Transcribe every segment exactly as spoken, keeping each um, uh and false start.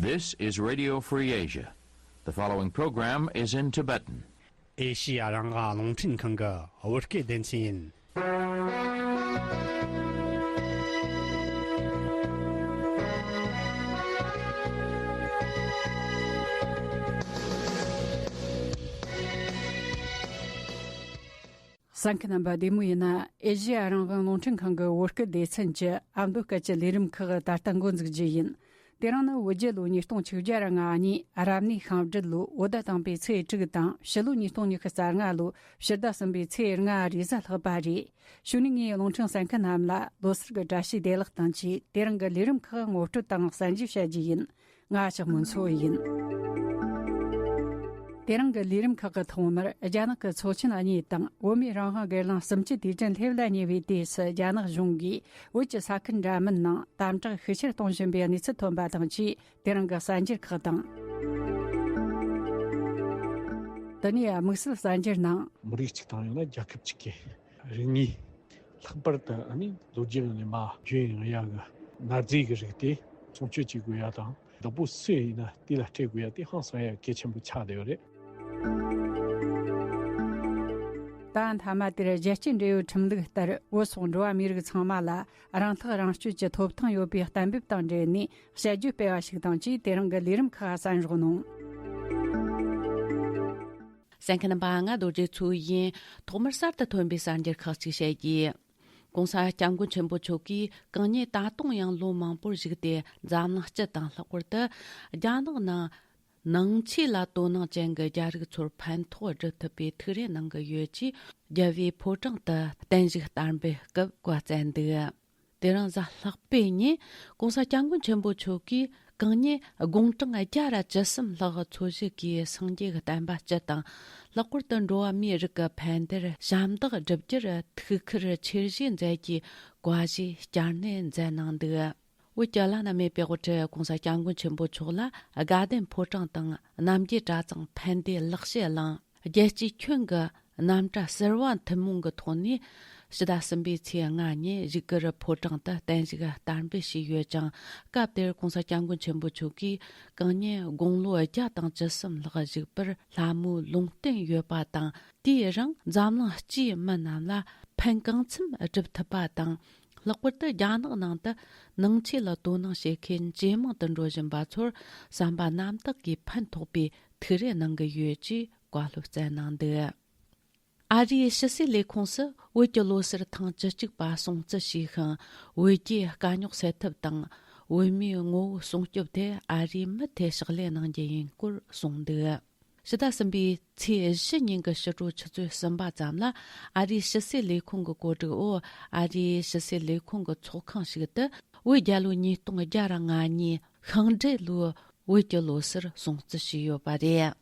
This is Radio Free Asia. The following program is in Tibetan. ཨེ་ཤི་ཡ་རང་དབང་རླུང་འཕྲིན་ཁང་གི་བོད་སྐད་སྡེ་ཚན་ཡིན། གསན་མཁན་རྣམ་པ་བདེ་མོ་ཡིན་ན། ཨེ་ཤི་ཡ་རང་དབང་རླུང་འཕྲིན་ཁང་གི་བོད་སྐད་སྡེ་ཚན་གྱི་ཨ་མདོ་སྐད་ཀྱི་ལས་རིམ་ཁག་ད་ལྟ་འགོ་འཛུགས་རྒྱུ་ཡིན། དེ་རིང་ནི་བོད་རྒྱལ་ལོ་ཉིས་སྟོང་ཆིག་བརྒྱ་ར་ལྔ་གཉིས་རབ་གནས་ཤིང་སྦྲུལ་ལོ་བོད་ཟླ་དང་པོའི་ཚེས་དྲུག་དང་ཕྱི་ལོ་ཉིས་སྟོང་ཉི་ཤུ་རྩ་ལྔ་ལོ་ཕྱི་ཟླ་གསུམ་པའི་ཚེས་ལྔ་རེས་གཟའ་ལྷག་པ་རེད། གཞུག་ནས་ངས་རླུང་འཕྲིན་གསན་མཁན་རྣམས་ལ་ལོ་གསར་གྱི་བཀྲ་ཤིས་བདེ་ལེགས་དང་བཅས། དེ་རིང་གི་ལས་རིམ་ཁག་ངོ་སྤྲོད་དང་གསན་རྒྱུ་བྱ་རྒྱུ་ཡིན། ང་ཞག་མུན་མཚོ་ཡིན། དེ་རིང་གི་ལས་རིམ་ཁག་གི་ཐོག་མར་རྒྱ་ནག་གི་ཚོགས་ཆེན་གཉིས་དང་བོད་མིའི་རང་དབང་སྒེར་ལངས་གསུམ་བཅུའི་དུས་དྲན་སླེབས་ལ་ཉེ་བའི་དུས་སུ། རྒྱ་ནག་གཞུང་གིས་བོད་ཀྱི་ས་ཁུལ་འདྲ་མིན་ནང་དམ་དྲག་ཤུགས་ཆེར་གཏོང་བཞིན་པའི་གནས་ཚུལ་ཐོན་པ་དང་བཅས། དེ་རིང་གི་གསར་འགྱུར་ཁག་དང་། དེ་ནས་དམིགས་བསལ་གསར་འགྱུར་ནང་། མི་རིགས་གཅིག་དང་ཡང་ན་རྒྱལ་ཁབ་གཅིག་གི་རིག་གནས། ལྷག་པར་དུ་ཨ་ནི་ལོ་རྒྱུས་ནས་མ་རྒྱུན་ཡང་ཡག་གི་གནའ་རྫས་ཀྱི་རིགས་དེ་སྲུང་སྐྱོབ་བྱེད་དགོས་ཡ་དང་། བདག་པོ་སུ་ཡིན་ན་དེ་ལ་སྤྲད་དགོས་ཡ་དེ་ཧང་སང་ཡ་གལ་ཆེན་པོ་ཆགས་བསྡད་ཡོད་རེད། ད་མཐའ་མ་དེར་རྒྱལ་སྤྱིའི་འབྲེལ་ཡོད་ཁྲིམས་ལུགས་ལྟར། བོད་སོགས་འགྲོ་བ་མིའི་རིགས་ཚང་མ་ལ་རང་ཐག་རང་གཅོད་ཀྱི་ཐོབ་ཐང་ཡོད་པའི་གཏན་འབེབས་དང་འབྲེལ་ནས་དཔྱད་བརྗོད་སྤེལ་བ་ཞིག་དང་བཅས། དེ་རིང་གི་ལས་རིམ་ཁག་གསན་རོགས་གནང་། གསན་མཁན་རྣམ་པ། ང་རྡོ་རྗེ་མཚོ་ཡིན། ཐོག་མར་གསར་དུ་ཐོན་པའི་གསར་འགྱུར་ཁག་ཅིག་བཤད་རྒྱུ། ྋགོང་ས་ྋསྐྱབས་མགོན་ཆེན་པོ་མཆོག་གིས་གང་ཉིད་ད་དུང་ཡང་ལོ་མང་པོར་བཞུགས་ཏེ། འཛམ་གླིང་སྤྱི་དང་། ལྷག་པར་དུ་རྒྱ་ནག་ནང་ནང་ཆོས་ལ་དོ་སྣང་ཅན་གྱི་རྒྱ་རིགས་ཚོར་ཕན་ཐོགས་སྒྲུབ་ཐུབ་པའི་ཐུགས་རེ་གནང་གི་ཡོད་ཅེས། རྒྱལ་བའི་ཕོ་བྲང་དུ་བརྟན་བཞུགས་བསྟར་འབུལ་སྐབས་བཀའ་སྩལ་འདུག། དེ་རིང་གཟའ་ལྷག་པའི་ཉིན་ྋགོང་ས་ྋསྐྱབས་མགོན་ཆེན་པོ་མཆོག་གིས་གང་ཉིད་དགུང་གྲངས་བརྒྱ་ར་བཅུ་གསུམ་ལྷག་འཚོ་བཞུགས་ཀྱིས་སངས་རྒྱས་ཀྱི་བསྟན་པ་སྤྱི་དང་། ལྷག་པར་དུ་འགྲོ་བ་མིའི་རིགས་ཀྱི་ཕན་བདེར་ཞབས་འདེགས་སྒྲུབ་རྒྱུར་ཐུགས་ཁུར་ཆེ་བཞེས་མཛད་རྒྱུའི་བཀའ་བཞེས་བསྐྱར་ནན་མཛད་གནང་འདུག། བོད་ཀྱི་བླ་ན་མེད་པའི་དབུ་ཁྲིད་ྋགོང་ས་ྋསྐྱབས་མགོན་ཆེན་པོ་མཆོག་ལ་དགའ་ལྡན་ཕོ་བྲང་དང་རྣམ་རྒྱལ་གྲྭ་ཚང་ཕན་བདེ་ལེགས་བཤད་གླིང་། རྒྱལ་སྤྱིའི་ཁྱོན་གྱི་རྣམ་གྲྭ་ཟུར་པ་ཐུན་མོང་གི་ཐོག་ནས་ཕྱི་ཟླ་གསུམ་པའི་ཚེས་ལྔ་ཉིན་བཞུགས་སྒར་ཕོ་བྲང་དུ་བརྟན་བཞུགས་བསྟར་འབུལ་བྱས་ཡོད་ཅིང་། སྐབས་དེར་ྋགོང་ས་ྋསྐྱབས་མགོན་ཆེན་པོ་མཆོག་གིས་གང་ཉིད་དགུང་ལོ་བརྒྱ་དང་བཅུ་གསུམ་ལྷག་བཞུགས་པར་སླ་མོས་ལུང་བསྟན་ཡོད་པ་དང་། དེའི་རིང་འཛམ་གླིང་སྤྱིའི་མི་རྣམས་ལ་ཕན་གང་འཚམ་སྒྲུབ་ཐུབ་པ་དང་། ལྷག་པར་དུ་རྒྱ་ནག་ནང་དུ་ནང་ཆོས་ལ་དོ་སྣང་བྱེད་མཁན་ཇེ་མང་དུ་འགྲོ་བཞིན་པ་ཚོར་བསམ་པ་རྣམ་དག་གིས་ཕན་ཐོགས་པའི་ཐུགས་རེ་གནང་གི་ཡོད་ཅེས་བཀའ་སློབ་སྩལ་གནང་འདུག། ཨ་རིའི་ཕྱི་སྲིད་ལས་ཁུངས་སུ་བོད་ཀྱི་ལོ་གསར་ཐེངས་བཅུ་གཅིག་པ་སྲུང་བརྩི་ཞུས་ཤིང་། བོད་རྒྱའི་དཀའ་རྙོག་སེལ་ཐབས་དང་། བོད་མིའི་ངོ་བོ་སྲུང་སྐྱོབ་ཐད་ཨ་རིས་མུ་མཐུད་ཕྱག་ལས་གནང་རྒྱུ་ཡིན་སྐོར་གསུངས་འདུག། ཕྱི་ཟླ་གསུམ་པའི་ཚེས་བཞི་ཉིན་གྱི་ཕྱི་དྲོ་ཆུ་ཚོད་གསུམ་པ་ཙམ་ལ། ཨ་རིའི་ཕྱི་སྲིད་ལས་ཁུངས་ཀྱི་གོ་སྒྲིག་འོག་ཨ་རིའི་ཕྱི་སྲིད་ལས་ཁུངས་ཀྱི་ཚོགས་ཁང་ཞིག་ཏུ་བོད་རྒྱལ་ལོ་ཉིས་སྟོང་བརྒྱ་ར་ལྔ་གཉིས་ཤིང་འབྲས་ལོའི་བོད་ཀྱི་ལོ་གསར་སྲུང་བརྩི་བྱས་ཡོད་པ་རེད།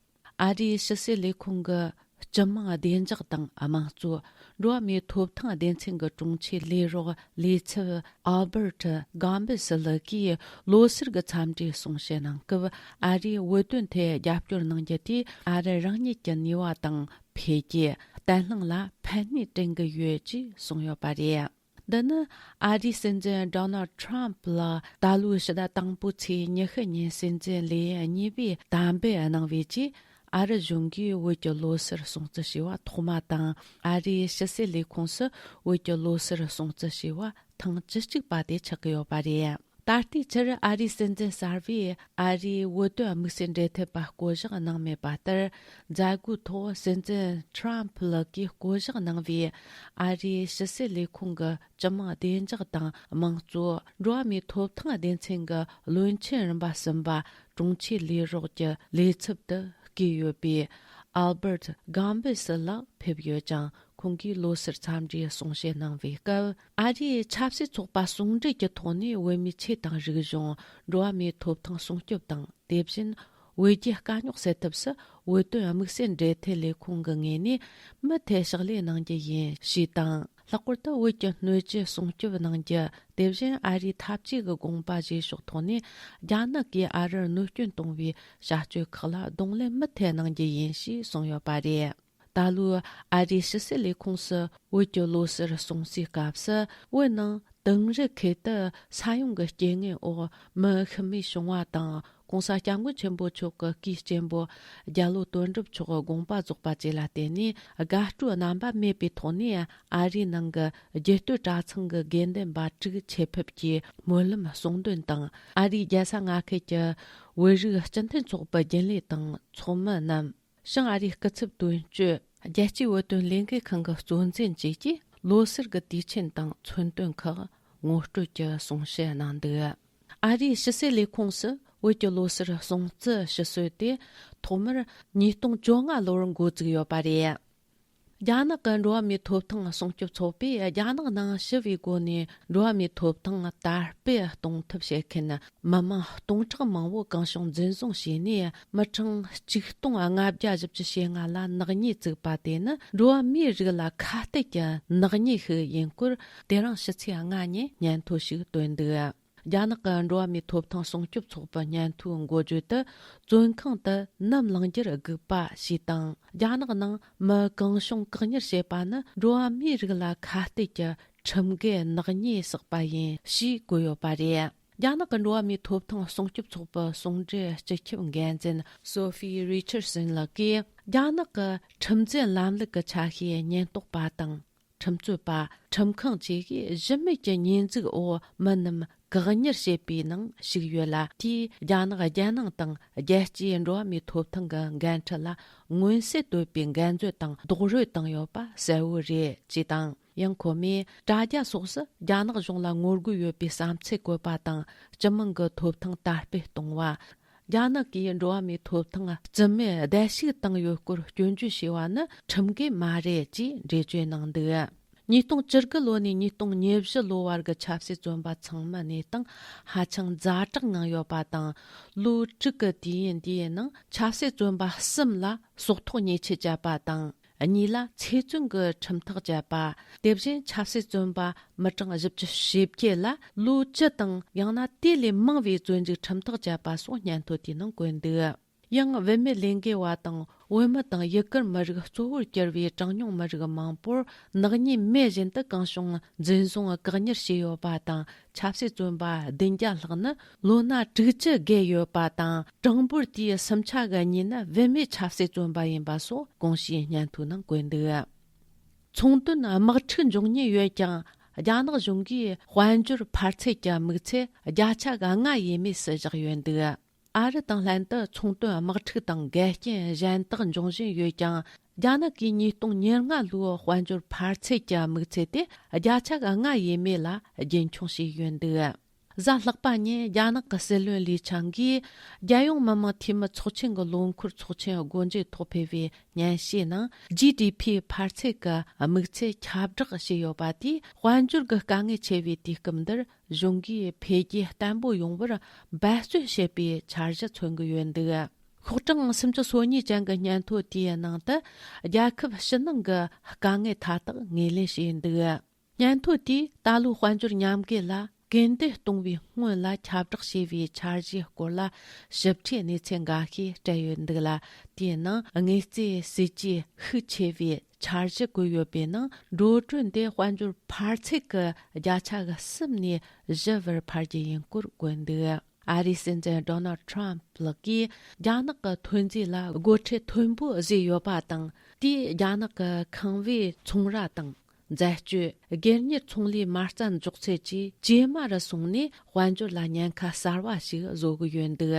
ཨ་རིའི་ཕྱི་སྲིད་ལས་ཁུངས་ཀྱི་སྤྱི་དམངས་བདེ་འཇགས་དང་དམངས་གཙོ། འགྲོ་བ་མིའི་ཐོབ་ཐང་སྡེ་ཚན་གྱི་དྲུང་ཆེ་ལས་རོགས་ལས་ཚབ་ཨལ་བར་ཊི་གྷམ་བེ་སི་ལགས་ཀྱིས་ལོ་གསར་གྱི་འཚམས་འདྲིའི་གསུང་བཤད་གནང་སྐབས། ཨ་རིས་བོད་དོན་ཐད་རྒྱབ་སྐྱོར་གནང་རྒྱུ་དེས་ཨ་རི་རང་ཉིད་ཀྱི་ནུས་པ་དང་འཕེལ་རྒྱས། བརྟན་ལྷིང་ལ་ཕན་ནུས་བསྐྲུན་གྱི་ཡོད་ཅེས་གསུངས་ཡོད་པ་རེད། འདི་ནི་ཨ་རིའི་སྲིད་འཛིན་ཌོ་ནལ་ཌི་ཊརམ་ཕི་ལ་ད་ལོའི་ཕྱི་ཟླ་དང་པོའི་ཚེས་ཉི་ཤུ་ཉིན་སྲིད་འཛིན་ལེའུ་གཉིས་པའི་གཏམ་དཔེ་གནང་བའི་རྗེས། ཨ་རི་གཞུང་གིས་བོད་ཀྱི་ལོ་གསར་སྲུང་བརྩི་བྱས་པ་ཐོག་མ་དང་། ཨ་རིའི་ཕྱི་སྲིད་ལས་ཁུངས་སུ་བོད་ཀྱི་ལོ་གསར་སྲུང་བརྩི་བྱས་པ་ཐེངས་བཅུ་གཅིག་པ་དེ་ཆགས་ཀྱི་ཡོད་པ་རེད། ད་ལྟའི་ཆར་ཨ་རིའི་སྲིད་འཛིན་གསར་པས་ཨ་རིའི་བོད་དོན་དམིགས་བསལ་འབྲེལ་མཐུད་པ་བསྐོ་གཞག་གནང་མེད་པ་ལྟར། མཛད་སྒོའི་ཐོག་སྲིད་འཛིན་ཊརམ་ཕི་ལགས་ཀྱིས་བསྐོ་གཞག་གནང་བའི་ཨ་རིའི་ཕྱི་སྲིད་ལས་ཁུངས་ཀྱི་སྤྱི་དམངས་བདེ་འཇགས་དང་དམངས་གཙོ། འགྲོ་བ་མིའི་ཐོབ་ཐང་སྡེ་ཚན་གྱི་བློན་ཆེན་རིམ་པ་གསུམ་པ་དྲུང་ཆེ་ལས་རོགས་ཀྱི་ལས་ཚབ་ཏུ་བསྐོས་ཡོད་པའི་ཨལ་བར་ཊི་གྷམ་བེ་སི་ལགས་ཕེབས་ཡོད་ཅིང་། ཁོང་གིས་ལོ་གསར་འཚམས་འདྲིའི་གསུང་བཤད་གནང་བའི་སྐབས། ཨ་རིའི་ཆབ་སྲིད་ཚོགས་པ་ཟུང་འབྲེལ་གྱི་ཐོག་ནས་བོད་མིའི་ཆོས་དང་རིག་གཞུང་། འགྲོ་བ་མིའི་ཐོབ་ཐང་སྲུང་སྐྱོབ་དང་། དེ་བཞིན་བོད་རྒྱའི་དཀའ་རྙོག་སེལ་ཐབས་སུ་བོད་དོན་དམིགས་བསལ་འབྲེལ་མཐུད་ལས་ཁུངས་ཀྱི་ངོས་ནས་མུ་མཐུད་ཕྱག་ལས་གནང་རྒྱུ་ཡིན་ཞེས་དང་། ལྷག་པར་དུ་བོད་ཀྱི་སྣོད་བཅུད་སྲུང་སྐྱོབ་གནང་རྒྱུ། དེ་བཞིན་ཨ་རིའི་འཐབ་ཇུས་ཀྱི་དགོངས་པ་བཞེས་ཕྱོགས་ཐོག་ནས་རྒྱ་ནག་གིས་ཨ་རིར་གནོད་སྐྱོན་གཏོང་བའི་བྱ་སྤྱོད་ཁག་ལ་གདོང་ལེན་མུ་མཐུད་གནང་རྒྱུ་ཡིན་ཞེས་གསུངས་ཡོད་པ་རེད། ད་ལོའི་ཨ་རིའི་ཕྱི་སྲིད་ལས་ཁུངས་སུ་བོད་ཀྱི་ལོ་གསར་སྲུང་སའི་སྐབས་སུ། བོད་ནང་དིང་རི་ཁུལ་དུ་ས་ཡོམ་གྱི་རྐྱེན་ངན་འོག་མི་ཤི་རྨས་བྱུང་བ་དང་ ༸གོང་ས་༸སྐྱབས་མགོན་ཆེན་པོ་མཆོག་གི་སྐུའི་གཅེན་པོ་རྒྱ་ལོ་དོན་གྲུབ་མཆོག་གི་དགོངས་པ་རྫོགས་པ་བཅས་ལ་བརྟེན་ནས། དགའ་སྤྲོའི་རྣམ་པ་མེད་པའི་ཐོག་ནས་ཨ་རིའི་ནང་གི་རྒྱུད་སྟོད་གྲྭ་ཚང་གི་དགེ་འདུན་པ་དྲུག་ཆེད་ཕེབས་ཀྱིས་སྨོན་ལམ་གསུང་འདོན་དང་། ཨ་རིའི་རྒྱལ་ས་མངའ་ཁུལ་གྱི་བོད་རིགས་སྤྱི་མཐུན་ཚོགས་པའི་རྒྱུན་ལས་དང་ཚོགས་མི་རྣམས། བྱང་ཨ་རིའི་སྐུ་ཚབ་དོན་གཅོད། རྒྱལ་སྤྱིའི་བོད་དོན་ལས་འགུལ་ཁང་གི་གཙོ་འཛིན་བཅས་ཀྱིས་ལོ་གསར་གྱི་དུས་ཆེན་དང་མཚོན་དོན་ཁག་ངོ་སྤྲོད་ཀྱི་གསུང་བཤད་གནང་འདུག་ཨ་རིའི་ཕྱི་སྲིད་ལས་ཁུངས་སུ་བོད་ཀྱི་ལོ་གསར་སྲུང་བརྩི་ཞུ་སྲོལ་དེ་ཐོག་མར་ཉིས་སྟོང་བཅོ་ལྔ་ལོར་འགོ་བཙུགས་ཡོད་པ་རེད། རྒྱ་ནག་གི་འགྲོ་བ་མིའི་ཐོབ་ཐང་སྲུང་སྐྱོབ་ཚོགས་པས་རྒྱ་ནག་ནང་ཞི་བའི་སྒོ་ནས་འགྲོ་བ་མིའི་ཐོབ་ཐང་དར་སྤེལ་གཏོང་ཐབས་བྱེད་མཁན་མི་མང་སྟོང་ཕྲག་མང་པོ་གང་བྱུང་འཛིན་བཟུང་བྱས་ནས། མི་གྲངས་ཆིག་སྟོང་ལྔ་བརྒྱ་བཞི་བཅུ་ཞེ་ལྔ་ལ་ནག་ཉེས་བཙུགས་པ་དེ་ནི་འགྲོ་བ་མིའི་རིགས་ལ་ཁ་གཏད་ཀྱི་ནག་ཉེས་ཤིག་ཡིན་སྐོར། དེ་རིང་ཕྱི་ཚེས་ལྔ་ཉིན་སྙན་ཐོ་ཞིག་བཏོན་འདུག་རྒྱ་ནག་གི་འགྲོ་བ་མིའི་ཐོབ་ཐང་སྲུང་སྐྱོབ་ཚོགས་པའི་སྙན་ཐོའི་འགོ་བརྗོད་དུ། བཙོན་ཁང་དུ་ནམ་ལངས་རྒྱུར་སྒུག་པ་ཞེས་དང་། རྒྱ་ནག་ནང་མི་གང་བྱུང་བཀག་ཉར་བྱེད་པ་ནི་འགྲོ་བ་མིའི་རིགས་ལ་ཁ་གཏད་ཀྱི་ཁྲིམས་འགལ་ནག་ཉེས་བསགས་པ་ཡིན་ཞེས་བཀོད་ཡོད་པ་རེད། རྒྱ་ནག་གི་འགྲོ་བ་མིའི་ཐོབ་ཐང་སྲུང་སྐྱོབ་ཚོགས་པའི་ཟུང་འབྲེལ་སྤྱི་ཁྱབ་འགན་འཛིན་སོ་ཧྥི་རི་ཆར་སན་ལགས་ཀྱིས། རྒྱ་ནག་གི་ཁྲིམས་འཛིན་ལམ་ལུགས་ཀྱི་ཆ་ཤས་ཉེན་རྟོག་པ་དང་། ཁྲིམས་རྩོད་པ། ཁྲིམས་ཁང་བཅས་ཀྱིས་གཞི་མེད་ཀྱི་ཉེས་འཛུགས་འོག་མི་རྣམས་བཀག་ཉར་བྱེད་པའི་ནང་ཞུགས་ཡོད་ལ། དེས་རྒྱ་ནག་རྒྱལ་ནང་དང་རྒྱལ་སྤྱིའི་འགྲོ་བ་མིའི་ཐོབ་ཐང་གི་འགན་འཁྲི་ལ་མངོན་གསལ་དོད་པའི་འགལ་འཛོལ་དང་རྡོག་རོལ་བཏང་ཡོད་པ་གསལ་བོ་རེད་ཅེས་དང་། ཡང་ཁོ་མོས་དྲ་རྒྱ་སོགས་སུ་རྒྱ་ནག་གཞུང་ལ་ངོ་རྒོལ་ཡོད་པའི་བསམ་ཚུལ་བཀོད་པ་དང་། སྤྱི་དམངས་ཀྱི་ཐོབ་ཐང་དར་སྤེལ་གཏོང་བ། རྒྱ་ནག་གིས་འགྲོ་བ་མིའི་ཐོབ་ཐང་རྩིས་མེད་བརྡལ་བཤིག་བཏང་ཡོད་སྐོར་སྐྱོན་བརྗོད་བྱས་པ་ནི་ཁྲིམས་འགལ་མ་རེད་ཅེས་འགྲེལ་བརྗོད་གནང་འདུག་ཉིས་སྟོང་བཅུ་དགུ་ལོ་ནས་ཉིས་སྟོང་ཉེར་བཞི་ལོ་བར་གྱི་ཆབ་སྲིད་བཙོན་པ་ཚང་མའི་གནས་སྟངས་ཧ་ཅང་ཛ་དྲག་ངང་ཡོད་པ་དང་། ལོ་དྲུག་གི་དུས་ཡུན་འདིའི་ནང་ཆབ་སྲིད་བཙོན་པ་གསུམ་ལ་སྲོག་ཐོག་ཉེས་ཆད་བཅད་པ་དང་། གཉིས་ལ་ཚེ་བཙོན་གྱི་ཁྲིམས་ཐག་བཅད་པ། དེ་བཞིན་ཆབ་སྲིད་བཙོན་པ་མི་གྲངས་བཞི་བཅུ་ཞེ་བརྒྱད་ལ་ལོ་བཅུ་དང་ཡང་ན་དེ་ལས་མང་བའི་བཙོན་འཇུག་ཁྲིམས་ཐག་བཅད་པ་སོགས་སྙན་ཐོ་དེའི་ནང་བཀོད་འདུག་ཡང་བུད་མེད་ལས་འགུལ་བ་དང་བོད་མི་དང་ཡུ་གུར་མི་རིགས་གཙོ་བོར་གྱུར་བའི་གྲངས་ཉུང་མི་རིགས་མང་པོར་ནག་ཉེས་མེད་བཞིན་དུ་གང་བྱུང་འཛིན་བཟུང་བཀག་ཉར་བྱས་ཡོད་པ་དང་། ཆབ་སྲིད་བཙོན་པ་བདུན་བརྒྱ་ལྷག་ནི་ལོ་ན་དྲུག་ཅུ་བརྒལ་ཡོད་པ་དང་། གྲངས་འབོར་དེའི་སུམ་ཆ་གི་གཉིས་ནི་བུད་མེད་ཆབ་སྲིད་བཙོན་པ་ཡིན་པ་སོགས་གོང་ཞུས་སྙན་ཐོའི་ནང་བཀོད་འདུག་ཚོང་དོན་དམག་འཁྲུག་འབྱུང་ཉེན་ཡོད་ཀྱང་། རྒྱ་ནག་གཞུང་གིས་དཔལ་འབྱོར་འཕར་ཚད་ཀྱི་དམིགས་ཚད་བརྒྱ་ཆ་གི་ལྔ་ཡས་མས་སུ་བཞག་ཡོད་འདུག་ཨ་རི་དང་ལྷན་དུ་ཚོང་དོན་དམག་འཁྲུག་དང་འགལ་རྐྱེན་གཞན་དག་འབྱུང་བཞིན་ཡོད་ཀྱང་། རྒྱ་ནག་གིས་ཉིས་སྟོང་ཉེར་ལྔ་ལོའི་དཔལ་འབྱོར་འཕར་ཚད་ཀྱི་དམིགས་ཚད་དེ་བརྒྱ་ཆ་གི་ལྔ་ཡས་མས་ལ་རྒྱུན་འཁྱོངས་བྱས་ཡོད་འདུག་གཟའ་ལྷག་པ་ཉིན་རྒྱ་ནག་གི་སྲིད་བློན་ལི་ཆང་གིས་རྒྱལ་ཡོངས་མི་དམངས་འཐུས་མི་ཚོགས་ཆེན་གྱི་ལོ་འཁོར་ཚོགས་ཆེན་སྒོ་འབྱེད་ཐོག་ཕེབས་པའི་སྙན་ཞུའི་ནང་། ཇི་ཌི་ཕི་འཕར་ཚད་ཀྱི་དམིགས་ཚད་ཁྱབ་བསྒྲགས་བྱས་ཡོད་པ་དེས། དཔལ་འབྱོར་གྱི་དཀའ་ངལ་ཆེ་བའི་དུས་སྐབས་འདིར། གཞུང་གིས་འཕེལ་རྒྱས་བརྟན་པོ་ཡོང་བར་འབད་བརྩོན་བྱེད་པའི་འཆར་གཞི་མཚོན་གྱི་ཡོད་འདུག་ཤོག་གྲངས་སུམ་ཅུ་སོ་གཉིས་ཅན་གྱི་སྙན་ཐོ་དེའི་ནང་དུ། རྒྱལ་ཁབ་ཕྱི་ནང་གི་དཀའ་ངལ་མཐའ་དག་ངོས་ལེན་བྱས་འདུག་སྙན་ཐོ་དེས་ད་ལོའི་དཔལ་འབྱོར་ཉམས་རྒུད་ལ་སྐུལ་འདེད་གཏོང་བའི་སྔོན་ལ་ཁྱབ་བསྒྲགས་བྱས་པའི་འཆར་གཞིའི་སྐོར་ལ་ཞིབ་ཕྲའི་གནས་ཚུལ་འགའ་ཤས་སྤྲད་ཡོད་འདུག་ལ། དེའི་ནང་དངུལ་རྩིས་སྲིད་ཇུས་ཤུགས་ཆེ་བའི་འཆར་གཞི་བཀོད་ཡོད་པའི་ནང་། འགྲོ་གྲོན་དེ་དཔལ་འབྱོར་འཕར་ཚད་ཀྱི་བརྒྱ་ཆ་གསུམ་ནས་བཞི་བར་འཕར་རྒྱུ་ཡིན་སྐོར་བཀོད་འདུག་ཨ་རིའི་སྲིད་འཛིན་ཌོ་ནལ་ཌི་ཊརམ་ཕི་ལགས་ཀྱིས་རྒྱ་ནག་གི་ཐོན་རྫས་ལ་སྒོ་ཁྲལ་མཐོན་པོ་བཟོས་ཡོད་པ་དང་། དེས་རྒྱ་ནག་གི་ཁང་བའི་ཚོང་ར་དང་། འཛད་སྤྱོད། སྒེར་གཉེར་ཚོང་ལས་མ་རྩ་འཛུགས་ཚད་བཅས་ཇེ་དམའ་རུ་སོང་ནས། དཔལ་འབྱོར་ལ་ཉེན་ཁ་གསར་བ་ཞིག་བཟོ་གི་ཡོད་འདུག་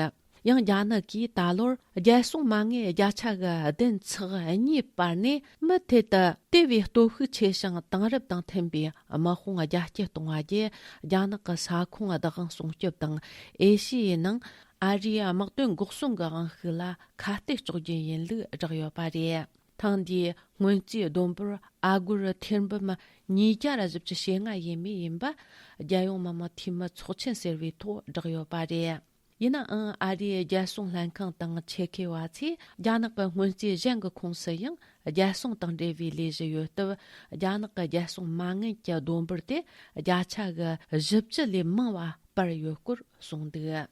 ཡང་རྒྱ་ནག་གིས་ད་ལོར་རྒྱལ་སྲུང་མ་དངུལ་བརྒྱ་ཆ་གི་བདུན་ཚེག་གཉིས་སྤར་ནས། མུ་མཐུད་དུ་དེ་བས་སྟོབས་ཤུགས་ཆེ་ཞིང་དེང་རབས་དང་མཐུན་པའི་དམག་དཔུང་རྒྱ་སྐྱེད་གཏོང་བ་བརྒྱུད། རྒྱ་ནག་གི་ས་ཁོངས་བདག་དབང་སྲུང་སྐྱོབ་དང་། ཨེ་ཤི་ཡའི་ནང་ཨ་རིའི་དམག་དོན་འགོག་སྲུང་གི་དབང་ཤུགས་ལ་ཁ་གཏད་གཅོག་རྒྱུ་ཡིན་ལུགས་བསྒྲགས་ཡོད་པ་རེད། ཐེངས་འདིའི་སྔོན་རྩིས་བསྡོམས་འབོར་ཨ་སྒོར་ཐེར་འབུམ་ཉིས་བརྒྱ་བཞི་བཅུ་ཞེ་ལྔ་ཡས་མས་ཡིན་པ། རྒྱལ་ཡོངས་མི་དམངས་འཐུས་མི་ཚོགས་ཆེན་ཟེར་བའི་ཐོག་བསྒྲགས་ཡོད་པ་རེད། ཡིན་ནའང་། ཨ་རིའི་རྒྱལ་སྲུང་ལྷན་ཁང་དང་ཆེད་མཁས་པ་ཚོས་རྒྱ་ནག་གི་སྔོན་རྩིས་གཞན་གྱི་ཁོངས་སུ་ཡང་རྒྱལ་སྲུང་དང་འབྲེལ་བའི་ལས་གཞི་ཡོད་སྟབས། རྒྱ་ནག་གི་རྒྱལ་སྲུང་མ་དངུལ་གྱི་བསྡོམས་འབོར་དེ་བརྒྱ་ཆ་གི་བཞི་བཅུ་ལས་མང་བ་སྤར་ཡོད་སྐོར་གསུངས་འདུག་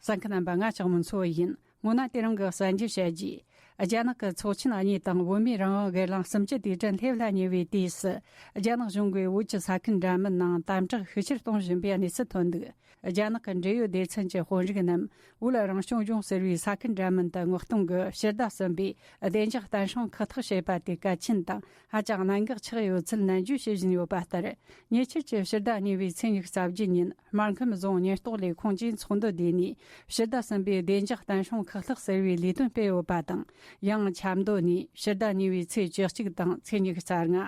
གསན་མཁན་རྣམ་པ། ང་ལྕགས་མོ་མཚོ་ཡིན། སྔོན་ན་དེ་རིང་གི་གསར་འགྱུར་བཤད་རྒྱུ། རྒྱ་ནག་གི་ཚོགས་ཆེན་གཉིས་དང་བོད་མིའི་རང་དབང་སྒེར་ལངས་གསུམ་བཅུ་དུས་དྲན་སླེབས་ལ་ཉེ་བའི་དུས་སུ། རྒྱ་ནག་གཞུང་གིས་བོད་ཀྱི་ས་ཁུལ་འདྲ་མིན་ནང་དམ་དྲག་ཤུགས་ཆེར་གཏོང་བཞིན་པའི་གནས་ཚུལ་ཐོན་འདུག་རྒྱ་ནག་གི་འབྲེལ་ཡོད་སྡེ་ཚན་གྱི་དཔོན་རིགས་རྣམས་བོད་རང་སྐྱོང་ལྗོངས་ཟེར་བའི་ས་ཁུལ་འདྲ་མིན་དུ་མངགས་གཏོང་གིས་ཕྱི་ཟླ་གསུམ་པའི་བདེ་འཇགས་གཏན་སྲུང་ཁག་ཐེག་བྱས་པ་དེ་གལ་ཆེན་དང་ཧ་ཅང་གནད་འགག་ཆགས་ཡོད་ཚུལ་ནན་བརྗོད་བྱེད་བཞིན་ཡོད་པ་ལྟར། ཉེ་ཆར་གྱི་ཕྱི་ཟླ་གཉིས་པའི་ཚེས་ཉི་ཤུ་རྩ་བརྒྱད་ཉིན་སྨར་ཁམས་རྫོང་ཉེན་རྟོག་ལས་ཁུངས་ཀྱིས་ཚོགས་འདུ་བསྡུས་ནས། ཕྱི་ཟླ་གསུམ་པའི་བདེ་འཇགས་གཏན་སྲུང་ཁག་ཐེག་ཟེར་བའི་ལས་དོན་སྤེལ་ཡོད་པ་དང་། ཡང་ཆབ་མདོ་ནས་ཕྱི་ཟླ་གཉིས་པའི་ཚེས་བཅུ་གཅིག་དང་ཚེས་ཉི་ཤུ་རྩ་ལྔ།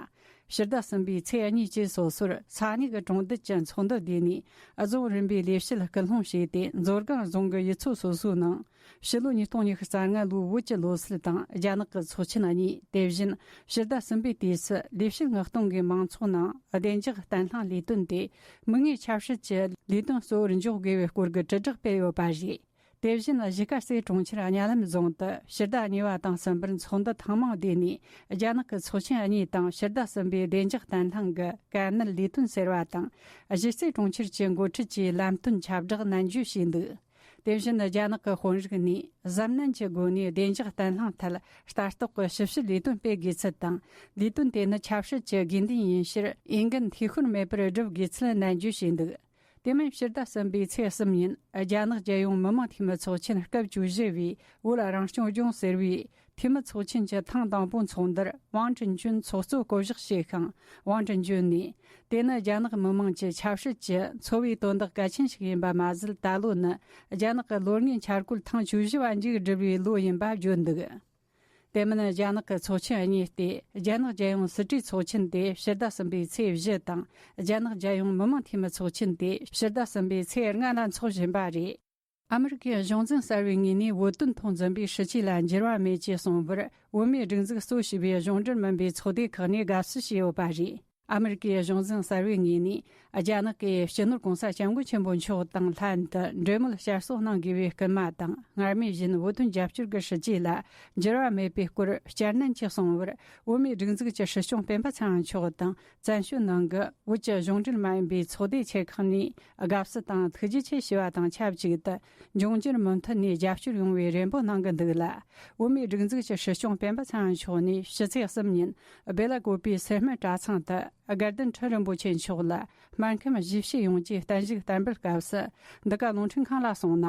ཕྱི་ཟླ་གསུམ་པའི་ཚེས་གཉིས་བཅས་སོ་སོར་ས་གནས་ཀྱི་གྲོང་རྡལ་གྱི་ཚོགས་འདུ་བསྡུས་ནས། རྫོང་རིམ་པའི་ལས་བྱེད་སྐུལ་སློང་བྱས་ཏེ། མཛོ་སྒང་རྫོང་གི་ཡུལ་ཚོ་སོ་སོའི་ནང་ཕྱི་ལོ་ཉིས་སྟོང་ཉི་ཤུ་རྩ་ལྔ་ལོའི་བོད་ཀྱི་ལོ་སྲོལ་དང་རྒྱ་ནག་གི་ཚོགས་ཆེན་གཉིས། དེ་བཞིན་ཕྱི་ཟླ་གསུམ་པའི་དུས་སུ་ལས་བྱེད་མངགས་གཏོང་གིས་མང་ཚོགས་ནང་བདེ་འཇགས་བརྟན་ལྷིང་ལས་དོན་དེ་དམིགས་ངེས་ཆབ་སྲིད་ཀྱི་ལས་དོན་གཙོ་བོར་འཇོག་དགོས་པའི་སྐོར་གྱི་དྲིལ་བསྒྲགས་སྤེལ་ཡོད་པ་རེད། དེ་བཞིན་གཞིས་ཀ་རྩེ་གྲོང་ཁྱེར་གཉའ་ལམ་རྫོང་དུ་ཕྱི་ཟླ་གཉིས་པ་དང་གསུམ་པར་ཚོགས་འདུ་ཐེངས་མང་བསྡུས་ནས། རྒྱ་ནག་གི་ཚོགས་ཆེན་གཉིས་དང་ཕྱི་ཟླ་གསུམ་པའི་བདེ་འཇགས་བརྟན་ལྷིང་གི་དཀའ་གནད་ལས་དོན་ཟེར་བ་དང་། གཞིས་རྩེ་གྲོང་ཁྱེར་གྱི་འགོ་ཁྲིད་ཀྱིས་ལམ་སྟོན་ཁྱབ་བསྒྲགས་ནན་བརྗོད་བྱས་འདུག་དེ་བཞིན་རྒྱ་ནག་གི་དཔོན་རིགས་ནས་གཟབ་ནན་གྱི་སྒོ་ནས་བདེ་འཇགས་བརྟན་ལྷིང་ཐད་ལྟ་རྟོག་གི་ཞིབ་བཤེར་ལས་དོན་སྤེལ་དགོས་ཚུལ་དང་། ལས་དོན་དེ་ནི་ཆབ་སྲིད་ཀྱི་དགོས་འདུན་ཡིན་ཕྱིར། འོས་འགན་འཐུས་ཤོར་མེད་པར་བསྒྲུབ་དགོས་ཚུལ་ནན་བརྗོད་བྱས་འདུག་དེ་མིན་ཕྱི་ཟླ་གསུམ་པའི་ཚེས་གསུམ་ཉིན་རྒྱ་ནག་རྒྱལ་ཡོངས་མི་དམངས་འཐུས་མི་ཚོགས་ཆེན་སྐབས་བཅུ་བཞི་བའི་བོད་རང་སྐྱོང་ལྗོངས་ཟེར་བའི་འཐུས་མི་ཚོགས་ཆེན་གྱི་ཐེངས་དང་པོའི་ཚོགས་འདུར་ཝང་ཀྲིན་ཅུན་ཚོགས་གཙོ་བསྐོ་གཞག་བྱས་ཤིང་། ཝང་ཀྲིན་ཅུན་ནས། དེ་ནི་རྒྱ་ནག་མི་དམངས་ཀྱི་ཆབ་སྲིད་ཀྱི་འཚོ་བའི་དོན་དག་གལ་ཆེན་ཞིག་ཡིན་པ་མ་ཟད། ད་ལོ་ནི་རྒྱ་ནག་གི་ལོ་ལྔའི་འཆར་འགོད་ཐེངས་བཅུ་བཞི་བ་མཇུག་བསྒྲིལ་བའི་ལོ་ཡིན་པ་བརྗོད་འདུག་དེ་མིན་རྒྱ་ནག་གི་ཚོགས་ཆེན་གཉིས་ཏེ། རྒྱ་ནག་རྒྱལ་ཡོངས་སྲིད་གྲོས་ཚོགས་ཆེན་དེ་ཕྱི་ཟླ་གསུམ་པའི་ཚེས་བཞི་དང་། རྒྱ་ནག་རྒྱལ་ཡོངས་མི་དམངས་འཐུས་མི་ཚོགས་ཆེན་དེ་ཕྱི་ཟླ་གསུམ་པའི་ཚེས་ལྔ་ལ་འཚོགས་བཞིན་པ་རེད། ཨ་མི་རི་ཀའི་གཞུང་འཛིན་གསར་བའི་ངོས་ནས་བོད་དོན་ཐོག་འཛིན་པའི་སྲིད་ཇུས་ལ་འགྱུར་བ་མེད་ཅེས་གསུངས་པར། བོད་མིའི་སྒྲིག་འཛུགས་གཙོ་བྱས་པའི་གཞུང་འབྲེལ་མིན་པའི་ཚོགས་སྡེ་ཁག་ནས་དགའ་བསུ་ཞུས་ཡོད་པ་རེད། ཨ་མི་རི་ཀའི་གཞུང་འཛིན་གསར་བའི་ངོས་ནས། རྒྱ་ནག་གིས་སྤྱི་ནོར་༸གོང་ས་༸སྐྱབས་མགོན་ཆེན་པོ་མཆོག་དང་ལྷན་དུ་འབྲེལ་མོལ་བསྐྱར་གསོ་གནང་དགོས་པའི་སྐུལ་མ་དང་། སྔར་མུས་བཞིན་བོད་དོན་རྒྱབ་སྐྱོར་གྱི་སྲིད་ཇུས་ལ་འགྱུར་བ་མེད་པའི་སྐོར་བསྐྱར་ནན་གྱིས་གསུངས་པར། བོད་མིའི་སྒྲིག་འཛུགས་ཀྱི་སྲིད་སྐྱོང་སྤེན་པ་ཚེ་རིང་མཆོག་དང་། བཙན་བྱོལ་ནང་གི་བོད་ཀྱི་གཞུང་འབྲེལ་མ་ཡིན་པའི་ཚོགས་སྡེ་ཆེ་ཁག་ནས་དགའ་བསུ་དང་ཐུགས་རྗེ་ཆེ་ཞུ་བ་དང་ཆབས་ཅིག་ཏུ། འབྱུང་འགྱུར་མུ་མཐུད་ནས་རྒྱབ་སྐྱོར་ཡོང་བའི་རེ་འབོད་གནང་གི་འདུག་ལ། བོད་མིའི་སྒྲིག་འཛུགས་ཀྱི་སྲིད་སྐྱོང་སྤེན་པ་ཚེ་རིང་མཆོག་ནས་ཕྱི་ཚེས་གསུམ་ཉིན་སྦེ་ལ་ཀོ་པའི་སེར་སྨད་གྲྭ་ཚང་དུ་དགའ་ལྡན་ཁྲི་རིན་པོ་ཆེ་མཆོག་ལ་སྨར་ཁམས་གཞིས་བྱེས་ཡོངས་ཀྱི་བརྟན་བཞུགས་བསྟར་འབུལ་སྐབས་སུ། འདི་ག་རླུང་འཕྲིན་ཁང་ལ་གསུངས་ན།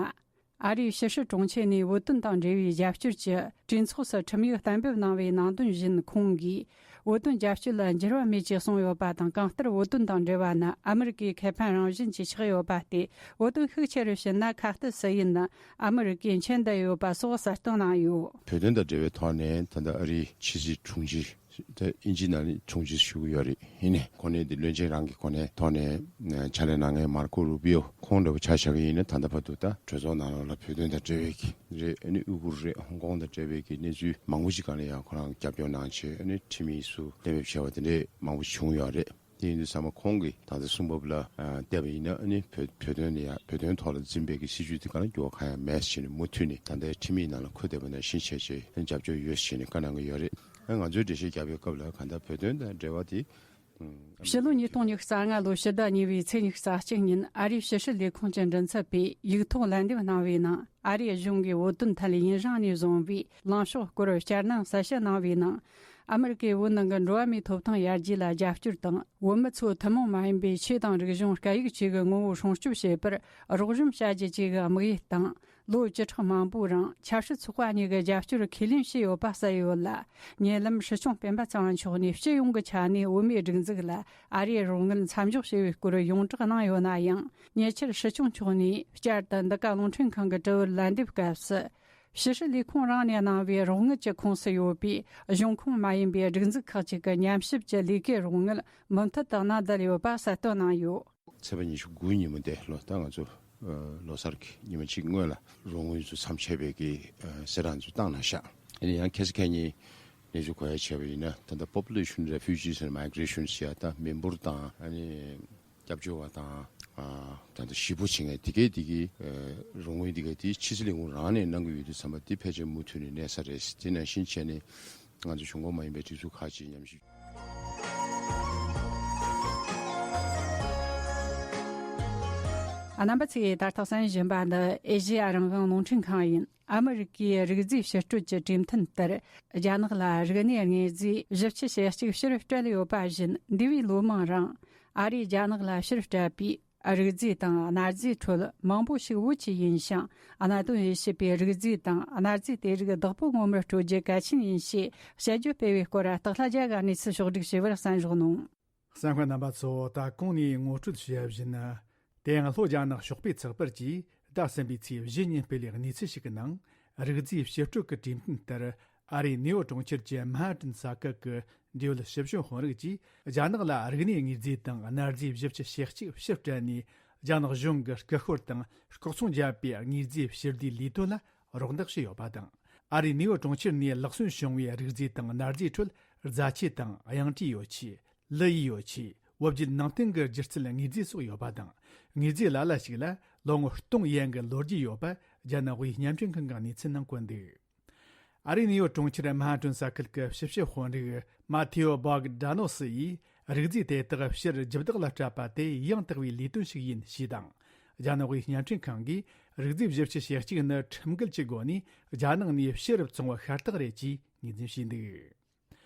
ཨ་རིའི་ཕྱི་སྲིད་དྲུང་ཆེ་ནས་བོད་དོན་དང་འབྲེལ་བའི་རྒྱབ་སྐྱོར་གྱི་གྲོས་ཚོགས་སུ་ཁྲིམས་ཡིག་གཏན་འབེབས་གནང་བའི་ནང་དོན་བཞིན། ཁོང་གིས་བོད་དོན་རྒྱབ་སྐྱོར་ལ་འགྱུར་བ་མེད་ཅེས་གསུངས་ཡོད་པ་དང་། གང་ལྟར་བོད་དོན་དང་འབྲེལ་བ་ནི་ཨ་མི་རི་ཀའི་ཁེ་ཕན་རང་བཞིན་གྱིས་ཆགས་ཡོད་པ་སྟེ། བོད་དོན་ཤུགས་ཆེ་རུ་ཕྱིན་ན་ཁ་གཏད་སུ་ཡིན་ནི་ཨ་མི་རི་ཀས་མཁྱེན་བསྡད་ཡོད་པ་སོགས་གསལ་སྟོན་གནང་ཡོད། བོད་དོན་དང་འབྲེལ་བའི་ཐོག་ནས་ད་ལྟ་ཨ་རིའི་ཕྱི་སྲིད་དྲུང་ཆེ། ད་དབྱིན་ཇིའི་ནང་ནས་དྲུང་ཆེ་ཞུ་གི་ཡོད་རེད། ཡིན་ནའི་གོ་གནས་འདི་བློན་ཆེན་རང་གི་གོ་གནས་ཐོག་ནས་ཕྱག་ལས་གནང་མཁན་མར་ཀོ་རུ་པིའོ་ཁོང་འདྲ་བོ་ཆ་བཞག་གི་ཡིན་ན། ད་ལྟ་བར་དུ་ད་གྲོས་ཚོགས་ནང་ལོགས་ལ་བོད་དོན་དང་འབྲེལ་བའི་གི་རེད། ཨ་ནི་ཨུ་གུར་རེད། ཧོང་ཀོང་དང་འབྲེལ་བའི་གི་གནས་ཚུལ་མང་པོ་ཞིག་སྒང་ལ་ཡང་ཁོ་རང་རྒྱབ་སྐྱོར་གནང་བྱས། ཨ་ནི་ཁྲིམས་ཡིག་སུ་གཏན་འབེབས་བྱས་པ་དེ་འདྲས་མང་པོ་ཞིག་བྱུང་ཡོད་རེད། དེ་ཡིན་དུས་ཚང་མ་ཁོང་གིས་ད་ལྟ་གསུང་བབ་ལ་ཨ་བལྟས་པ་ཡིན་ན། ཨ་ནི་བོད་བོད་དོན་ལ་ཡང་བོད་དོན་ཐོག་ལ་འཛིན་པའི་གི་སྲིད་བྱུས་དེ་ག་ལ་འགྱུར་བ་གང་ཡང་མེད་ཟེར་ནས་མུ་མཐུད་ནས་ད་ལྟའི་ཁྲིམས་ཡིག་ནང་ལ་འཁོད་བསྡད་པ་ནང་བཞིན་བྱས་བྱས་རྒྱབ་སྐྱོར་ཡོད་ཟེར་ནས་བཀའ་གནང་གི་ཡོད་རེད། ཨ་ང་ཚོས་འགྲེལ་བཤད་རྒྱབ་པའི་སྐབས་ལ་གང་ལྟར་བོད་དོན་དང་འབྲེལ་བ་དེ། ཕྱི་ལོ་ཉིས་སྟོང་ཉི་ཤུ་རྩ་ལྔ་ལོའི་ཕྱི་ཟླ་གཉིས་པའི་ཚེས་ཉི་ཤུ་རྩ་གཅིག་ཉིན་ཨ་རིའི་ཕྱི་སྲིད་ལས་ཁུངས་ཀྱི་མགྲིན་ཚབ་པས་ཡིག་ཐོག་ལན་འདེབས་གནང་བའི་ནང་། ཨ་རིའི་གཞུང་གིས་བོད་དོན་ཐད་ཡུན་རིང་ནས་བཟུང་བའི་ལངས་ཕྱོགས་སྐོར་བསྐྱར་ནན་གསལ་བཤད་གནང་བའི་ནང་། ཨ་མི་རི་ཀས་བོད་ནང་གི་འགྲོ་བ་མིའི་ཐོབ་ཐང་ཡར་རྒྱས་ལ་རྒྱབ་སྐྱོར་དང་། བོད་མི་ཚོས་ཐུན་མོང་མ་ཡིན་པའི་ཆོས་དང་རིག་གཞུང་སྐད་ཡིག་བཅས་ཀྱི་ངོ་བོ་སྲུང་སྐྱོབ་བྱེད་པར་རོགས་རམ་བྱ་རྒྱུ་བཅས་ཀྱི་དམིགས་ཡུལ་དང་། ལོ་བཅུ་ཕྲག་མང་པོའི་རིང་ཆབ་སྲིད་ཚོགས་པ་གཉིས་ཀྱི་རྒྱབ་སྐྱོར་ཁས་ལེན་བྱས་ཡོད་པ་གསལ་ཡོད་ལ། ཉེ་ལམ་སྲིད་སྐྱོང་སྤེན་པ་ཚེ་རིང་མཆོག་ནས་སྤྱི་ཡོངས་ཀྱི་ཆ་ནས་བོད་མིའི་སྒྲིག་འཛུགས་ལ་ཨ་རིའི་རོགས་དངུལ་མཚམས་འཇོག་བྱས་པའི་སྐོར་ཡོངས་གྲགས་གནང་ཡོད་ན་ཡང་། ཉེ་ཆར་སྲིད་སྐྱོང་མཆོག་ནས་བསྐྱར་དུ་འདི་ག་རླུང་འཕྲིན་ཁང་གི་དྲི་བར་ལན་འདེབས་སྐབས་སུ། ཕྱི་སྲིད་ལས་ཁུངས་རང་ནས་གནང་བའི་རོགས་དངུལ་གྱི་ཁོངས་སུ་ཡོད་པའི་གཞུང་ཁོངས་མ་ཡིན་པའི་སྒྲིག་འཛུགས་ཁག་ཅིག་གི་ཉམས་ཞིབ་ཀྱི་ལས་ཀའི་རོགས་དངུལ་མུ་མཐུད་དུ་གནང་བསྡད་ཡོད་པ་གསལ་སྟོན་གནང་ཡོད། ཚེས་པ་ཉི་ཤུ་དགུ་ཉིན་མོ་དེ་ལོ། ད་ང་ཚོ་ལོ་གསར་གྱི་ཉི་མ་གཅིག་སྔོན་ལ་རོགས་དངུལ་ཚོ་མཚམས་ཆད་པའི་གི་གསལ་བསྒྲགས་ཚོ་བཏང་གནང་ཤག་ཡིན་ན་ཡང་ཁ་སང་ཁ་ཉིན་གནས་ཚུལ་གོ་ཡ་བྱས་པ་ཡིན་ན། ད་ལྟ་Population Refugees and Migration ཟེར། Migration ཟེར་ཡ་ད་མི་འབོར་དང་ཨ་ནི་ད་ལྟ་གཞིས་སྤོ་བྱེད་མཁན་དེ་གའི་དེ་གའི་རོགས་དངུལ་དེ་གའི་དེ་ཕྱི་སྲིད་ལས་ཁུངས་རང་ནས་གནང་གི་ཡོད་དུས་ཙམ་པ་དེ་ཕལ་ཆེར་མུ་མཐུད་ནས་གནས་ས་རེད། དེ་ནང་བཞིན་བྱས་ནས་ང་ཚོ་གཞུང་ཁོངས་མ་ཡིན་པའི་སྒྲིག་འཛུགས་ཁག་ཅིག་ཉམས་ཞིབ། རྣམ་པ་ཚོས་ད་ལྟ་གསན་བཞིན་པ་འདི་ཨེ་ཤེ་ཡ་རང་དབང་རླུང་འཕྲིན་ཁང་ཡིན། ཨ་མི་རི་ཀའི་རིགས་རྫས་ཕྱིར་སྤྲོད་ཀྱི་གྲོས་མཐུན་ལྟར། རྒྱ་ནག་ལ་རིག་གནས་དངོས་རྫས་བཞི་བཅུ་ཞེ་གཅིག་ཕྱིར་སྤྲད་ཡོད་པ་བཞིན། འདས་པའི་ལོ་མང་རིང་ཨ་རིས་རྒྱ་ནག་ལ་ཕྱིར་སྤྲད་པའི་རིགས་རྫས་དང་གནའ་རྫས་ཁྲོད་མང་པོ་ཞིག་བོད་ཀྱི་ཡིན་ཞིང་། གནད་དོན་དབྱེ་ཞིབ་པས་རིགས་རྫས་དང་གནའ་རྫས་དེ་རིགས་བདག་པོ་ངོ་མར་སྤྲོད་རྒྱུ་གལ་ཆེན་ཡིན་ཞེས་དཔྱད་བརྗོད་སྤེལ་བའི་སྐོར། སྟག་ལྷ་རྒྱལ་གྱིས་གནས་ཚུལ་ཕྱོགས་བསྒྲིགས་བྱས་པར་གསན་རོགས་གནང་། གསན་མཁན་རྣམ་པ་ཚོ། ད་གོང་ནས་ངོ་སྤྲོད་བྱས་པ་བཞིན། དེ་ཡང་ལྷོ་རྒྱ་ནག་ཤོག་པའི་ཚགས་པར་གྱིས་ཟླ་གསུམ་པའི་ཚེས་བཞི་ཉིན་སྤེལ་བའི་གནས་ཚུལ་ཞིག་གི་ནང་། རིགས་རྫས་ཕྱིར་སྤྲོད་ཀྱི་གྲོས་མཐུན་ལྟར། ཨ་རིའི་ནེའུ་ཡོག་གྲོང་ཁྱེར་གྱི་མན་ཧ་ཏན་ས་ཁུལ་གྱི་འབྲེལ་ཡོད་ཞིབ་དཔྱོད་དཔོན་རིགས་ཀྱིས་རྒྱ་ནག་ལ་རིག་གནས་དངོས་རྫས་དང་གནའ་རྫས་བཞི་བཅུ་ཞེ་གཅིག་ཕྱིར་སྤྲད་ནས། རྒྱ་ནག་གཞུང་གི་སྐུལ་སྤེལ་དང་ལྐོག་ཚོང་བརྒྱབ་པའི་དངོས་རྫས་ཕྱིར་བསྡུའི་ལས་དོན་ལ་རོགས་འདེགས་བྱས་ཡོད་པ་དང་། ཨ་རིའི་ནེའུ་ཡོག་གྲོང་ཁྱེར་ནས་ལག་སོན་བྱུང་བའི་རིགས་རྫས་དང་གནའ་རྫས་ཁྲོད། རྫ་ཆས་དང་གཡང་ཊིའི་ཡོ་ཆས། གླུ་ཡི་ཡོ་ཆས། བོད་བརྒྱུད་ནང་བསྟན་གྱི་སྒྱུ་རྩལ་དངོས་རྫས་སོགས་ཡོད་པ་དང་། དངོས་རྫས་ལ་ལ་ཞིག་ལ་ལོ་ངོ་སྟོང་ཡན་གྱི་ལོ་རྒྱུས་ཡོད་པ་རྒྱ་ནག་དབུས་བརྙན་འཕྲིན་ཁང་གི་གནས་ཚུལ་ནང་བཀོད་འདུག། ཨ་རིའི་ནེའུ་ཡོག་གྲོང་ཁྱེར་མན་ཧ་ཏན་ས་ཁུལ་གྱི་ཞིབ་དཔྱོད་དཔོན་རིགས་མ་ཐེའོ་བྷག་ཌ་ནོ་སི་ཡིས། རིགས་རྫས་དེ་དག་ཕྱིར་རྒྱུ་བདག་ལ་སྤྲད་པ་དེ་ཡང་དག་པའི་ལས་དོན་ཞིག་ཡིན་ཞེས་དང་། རྒྱ་ནག་དབུས་བརྙན་འཕྲིན་ཁང་གིས། རིགས་རྫས་བཞི་བཅུ་ཞེ་གཅིག་ནི་ཁྲིམས་འགལ་གྱི་སྒོ་ནས་རྒྱ་ནག་ནས་ཕྱིར་བཙོང་བ་ཤ་སྟག་རེད་ཅེས་ངོས་འཛིན་བྱས་འདུག།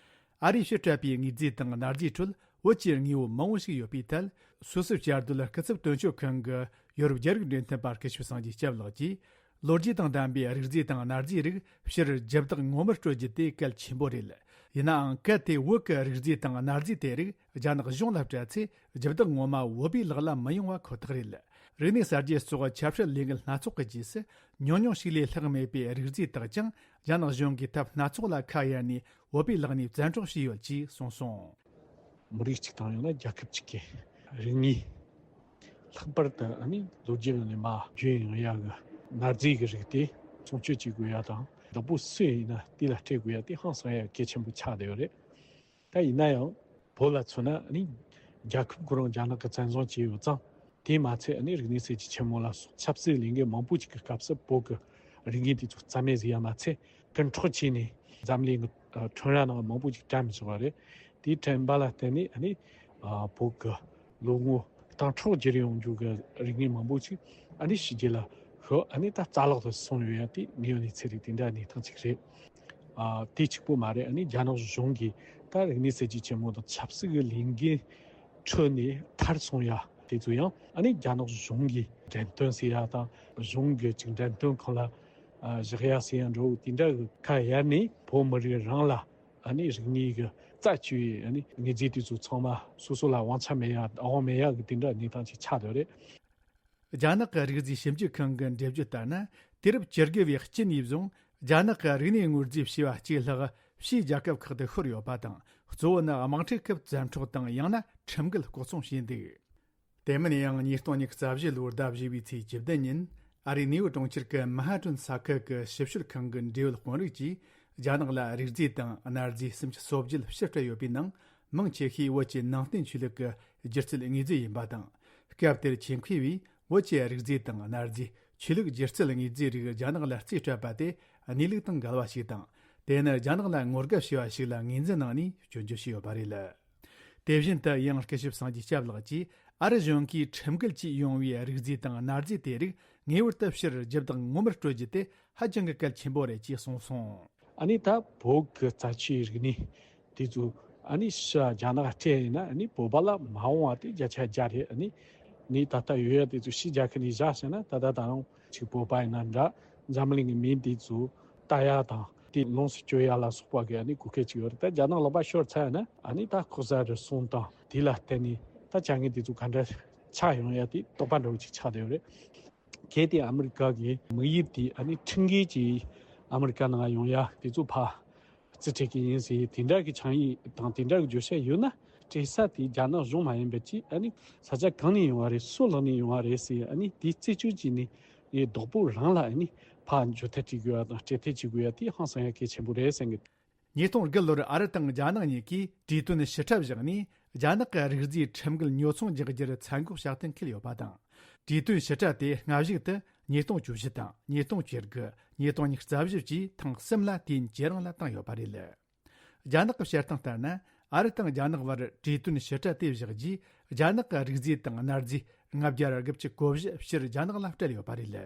ཨ་རིས་ཕྱིར་སྤྲད་པའི་དངོས་རྫས་དང་གནའ་རྫས་ཁྲོད་བོད་ཀྱི་དངོས་པོ་མང་བོ་ཞིག་ཡོད་པའི་ཐད། སོ་སོའི་བཅའ་སྡོད་སྐུ་ཚབ་དོན་གཅོད་ཁང་གི་ཡོ་རོབ་རྒྱ་རིགས་འབྲེལ་མཐུད་པ་སྐུ་ཞབས་སངས་རྒྱས་སྐྱབས་ལགས་ཀྱིས། ལོ་རྒྱུས་དང་ལྡན་པའི་རིགས་རྫས་དང་གནའ་རྫས་རིགས་ཕྱིར་རྒྱུ་བདག་ངོ་མར་སྤྲོད་རྒྱུ་དེ་གལ་ཆེན་པོ་རེད། ཡིན་ནའང་། གལ་ཏེ་བོད་ཀྱི་རིགས་རྫས་དང་གནའ་རྫས་དེ་རིགས་རྒྱ་ནག་གཞུང་ལ་སྤྲད་ཚེ། རྒྱུ་བདག་ངོ་མ་བོད་པའི་ལག་ལ་མི་ཡོང་བ་ཁོ་ཐག་རེད། རིག་གནས་གསར་བརྗེ་སོགས་ཆབ་སྲིད་ལས་འགུལ་སྣ་ཚོགས་ཀྱི་རྗེས་སུ། ཉུང་ཉུང་ཞིག་ལས་ལྷག་མེད་པའི་རིགས་རྫས་དག་ཀྱང་། རྒྱ་ནག་གཞུང་གིས་ཐབས་སྣ་ཚོགས་ལ་ཁ་གཡར་ནས་བོད་པའི་ལག་ནས་བཙན་འཕྲོག་བྱས་ཡོད་ཅེས་གསུངས་སོང་། མི་རིགས་གཅིག་དང་ཡང་ན་རྒྱལ་ཁབ་གཅིག་གི་རིག་གནས། ལྷག་པར་དུ་ཨ་ནི་ལོ་རྒྱུས་ནང་ནས་མར་རྒྱུན་ཡོང་ཡག་གི་གནའ་རྫས་ཀྱི་རིགས་དེ་སྲུང་སྐྱོབ་བྱེད་དགོས་ཡག་དང་། བདག་པོ་སུ་ཡིན་ན་དེ་ལ་སྤྲད་དགོས་ཡག་དེ་ཧང་སང་ཡག་གལ་ཆེན་པོ་ཆགས་བསྡད་ཡོད་རེད། ད་ཡིན་ན་ཡང་བོད་ལ་མཚོན་ན་ཨ་ནི་རྒྱལ་ཁབ་ཁོ་རང་རྒྱ་ནག་གིས་བཙན་བཟུང་བྱས་ཡོད་ཙང་། དེས་མ་ཚད་ཨ་ནི་རིག་གནས་གསར་བརྗེ་ཆེན་མོ་ལ་སོགས་ཆབ་སྲིད་ལས་འགུལ་མང་པོ་ཅིག་གི་སྐབས་སུ་བོད་ཀྱི་རིག་གནས་དེ་ཚོ་རྩ་མེད་བཟོས་ཡ་མ་ཚད། རྐུ་འཕྲོག་བྱས་ནས་འཛམ་གླིང་གི་ཁྲོམ་ར་ནང་མང་པོ་ཅིག་བཀྲམ་བཞག་པ་རེད། དེའི་དྲན་པ་ལ་བརྟེན་ནས་ཨ་ནི་བོད་ཀྱི་ལོ་ངོ་སྟོང་ཕྲག་བརྒྱུད་ཡོང་རྒྱུ་གི་རིག་གནས་མང་པོ་ཅིག་ཨ་ནི་ཕྱི་རྒྱལ་ལ་ཤོར། ཨ་ནི་ད་རྩ་བརླག་ཏུ་སོང་ཡོད་ཡ་དེ་དངོས་ཡོད་གནས་ཚུལ་རེད། དེ་འདྲ་གནས་སྟངས་ཅིག་རེད། ཨ། དེ་གཅིག་པོ་མ་རེད། ཨ་ནི་རྒྱ་ནག་གཞུང་གིས་ད་རིག་གནས་གསར་བརྗེ་ཆེན་མོ་དང་ཆབ་སྲིད་ཀྱི་ལས་འགན་ཁྲོད་ནས་ཐར་སོང་ཡ་དེ་ཚོ་ཡང་ཨ་ནི་རྒྱ་ནག་གཞུང་གིས་འགྲེམས་སྟོན་ཟེར་ཡ་དང་། གཞུང་གི་ཅིག་འགྲེམས་སྟོན་ཁང་ལ་ཨ་བཞག་ཡ་ཟེར་ཡ་འདྲ་བོ་དེ་འདྲ་གི་ཁ་གཡར་ནས་བོད་མི་རིགས་རང་ལ་ཨ་ནི་རིག་གནས་ཀྱི་རྩ་ཆེ་བའི་ཨ་ནི་དངོས་རྫས་དེ་ཚོ་ཚང་མ་སོ་སོ་ལ་དབང་ཆ་མེད་ཡ་དབང་མེད་ཡ་གི་དེ་འདྲ་གནས་སྟངས་ཅིག་ཆགས་བསྡད་རེད། རྒྱ་ནག་གི་རིགས་རྫས་ཞིབ་འཇུག་ཁང་གི་འགྲེལ་བརྗོད་ལྟར་ན། དུས་རབས་བཅུ་དགུ་བའི་དཀྱིལ་ནས་བཟུང་རྒྱ་ནག་གི་རིག་གནས་དངོས་རྫས་བྱེ་བ་གཅིག་ལྷག་ཕྱིའི་རྒྱལ་ཁབ་ཁག་ཏུ་ཤོར་ཡོད་པ་དང་། གཙོ་བོ་ནི་དམག་འཁྲུག་སྐབས་བཙན་འཕྲོག་དང་། ཡང་ན་ཁྲིམས་འགལ་ལྐོག་ཚོང་བྱས་འདུག། དེ་མིན་ཡང་། ཉིས་སྟོང་ཉི་ཤུ་རྩ་བཞི་ལོའི་ཟླ་བཞི་བའི་ཚེས་བཅུ་བདུན་ཉིན། ཨ་རིའི་ནེའུ་ཡོག་གྲོང་ཁྱེར་གྱི་མན་ཧ་ཏན་ས་ཁུལ་གྱི་ཞིབ་དཔྱོད་ཁང་གི་འབྲེལ་ཡོད་དཔོན་རིགས་ཀྱིས། རྒྱ་ནག་ལ་རིགས་རྫས་དང་གནའ་རྫས་སུམ་ཅུ་སོ་བརྒྱད་ཕྱིར་སྤྲད་ཡོད་པའི་ནང་། མང་ཆེ་ཤོས་བོད་ཀྱི་ནང་བསྟན་ཆོས་ལུགས་ཀྱི་སྒྱུ་རྩལ་དངོས་རྫས་ཡིན་པ་དང་། སྐབས་དེར་ཆེད་མཁས་པས་བོད་ཀྱི་རིགས་རྫས་དང་གནའ་རྫས། ཆོས་ལུགས་སྒྱུ་རྩལ་དངོས་རྫས་རིགས་རྒྱ་ནག་ལ་རྩིས་སྤྲད་པ་དེ་གནས་ལུགས་དང་འགལ་བ་ཞིག་དང་། དེ་ནི་རྒྱ་ནག་ལ་ངོ་དགའ་བྱས་པ་ཞིག་ལ་ངོས་འཛིན་གནང་ནས་སྐྱོན་བརྗོད་བྱས་ཡོད་པ་རེད། དེ་བཞིན་དུ་ཡང་སྐུ་ཞབས་སངས་རྒྱས་སྐྱབས་ལགས་ཀྱིས། ཨ་རི་གཞུང་གིས་ཁྲིམས་འགལ་གྱིས་ཡོང་བའི་རིགས་རྫས་དང་གནའ་རྫས་དེ་རིགས་ངེས་པར་དུ་ཕྱིར་རྒྱུ་བདག་ངོ་མར་སྤྲོད་རྒྱུ་དེ་ཧ་ཅང་གི་གལ་ཆེན་པོ་རེད་ཅེས་གསུངས་སོང་། ཨ་ནི་ད་བོད་ཀྱི་རྩ་ཆེའི་རིག་གནས་དེ་ཚོ་ཨ་ནི་ཕྱི་རྒྱ་ནག་སྤྲད་ཡིན་ན། ཨ་ནི་བོད་པ་ལ་མ་འོང་བ་དེ་བརྒྱ་ཆ་བརྒྱ་རེད། ཨ་ནི་ནི་ད་ལྟ་ཡོད་ཡ་དེ་ཚོ་ཕྱི་རྒྱལ་ཁབ་ནས་བཞག་ཟེར་ན། ད་ལྟ་ད་རུང་ཅིག་བོད་པ་ཡིན་ན་འདྲ། འཛམ་གླིང་གི་མི་དེ་ཚོ་ལྟ་ཡ་དང་། དེ་ལོངས་སུ་སྤྱོད་ཡ་ལ་སོགས་པ་གི་ཨ་ནི་གོ་སྐབས་ཅིག་ཡོད་རེད། ད་རྒྱ་ནག་ལོག་པ་ཤོར་ཚར་ཡ་ན། ཨ་ནི་ད་ལྐོག་ཟ་རུལ་སུངས་དང་། དེ་ལ་བརྟེན་ནས་ད་བྱ་ངན་དེ་ཚོ་ག་འདྲ་ཆགས་ཡོང་ཡ་དེ་དོགས་པ་འདྲ་བོ་ཅིག་ཆགས་བསྡད་ཡོད་རེད། གལ་ཏེ་ཨ་མི་རི་ཀ་གི་དམིགས་ཡུལ་དེ་ཨ་ནི་ཁྲིམས་འགལ་གྱིས་ཨ་མི་རི་ཀ་ནང་ཡོང་ཡ་དེ་ཚོ་ཕར་རྩིས་སྤྲད་ཀྱི་ཡིན་ཟེར། དེ་འདྲ་གི་ཆིངས་ཡིག་དང་དེ་འདྲ་གི་བརྗོད་བྱ་ཡོད་ན། སྤྲད་ས་དེ་རྒྱ་ནག་གཞུང་མ་ཡིན་པ་ཅིག་ཨ་ནི་ས་ཆ་གང་ནས་ཡོང་བ་རེད། སུ་ལག་ནས་ཡོང་བ་རེད་ཟེར། ཨ་ནི་དེ་རྩད་གཅོད་བྱས་ནས། ཨེ། བདག་པོ་རང་ལ་ཨ་ནི་ཕར་འགྱོད་ཐལ་སྤྲད་དགོས་ཡ་དང་སྤྲད་ཐལ་བྱེད་དགོས་ཡ་དེ་ཧང་སང་ཡ་གལ་ཆེན་པོ་རེད་བསམ་གི། ཉིས་སྟོང་དགུ་ལོར་ཨ་རི་དང་རྒྱ་ནག་གཉིས་ཀས་གྲོས་དོན་ཞིབ་ཕྲ་བཞག་ནས། རྒྱ་ནག་གི་རིགས་རྫས་ཁྲིམས་འགལ་ཉོ་ཚོང་རྒྱག་རྒྱུར་ཚད་འགོག་བྱ་སྟངས་འཁེལ་ཡོད་པ་དང་། གྲོས་དོན་ཞིབ་ཕྲ་དེ་སྔ་གཞུག་ཏུ་ཉིས་སྟོང་བཅུ་བཞི་དང་། ཉིས་སྟོང་བཅུ་དགུ། ཉིས་སྟོང་ཉི་ཤུ་རྩ་བཞི་བཅས་ཐེངས་གསུམ་ལ་དུས་ཡུན་ཇེ་རིང་ལ་བཏང་ཡོད་པ་རེད། རྒྱ་ནག་གི་བཤད་སྟངས་ལྟར་ན། ཨ་རི་དང་རྒྱ་ནག་བར་གྲོས་དོན་ཞིབ་ཕྲ་དེ་བཞག་རྗེས། རྒྱ་ནག་གི་རིགས་རྫས་དང་གནའ་རྫས་ ལྔ་བརྒྱ་དགུ་བཅུ་གོ་བཞི་སྤྱིར་རྒྱ་ནག་ལ་སྤྲད་ཡོད་པ་རེད།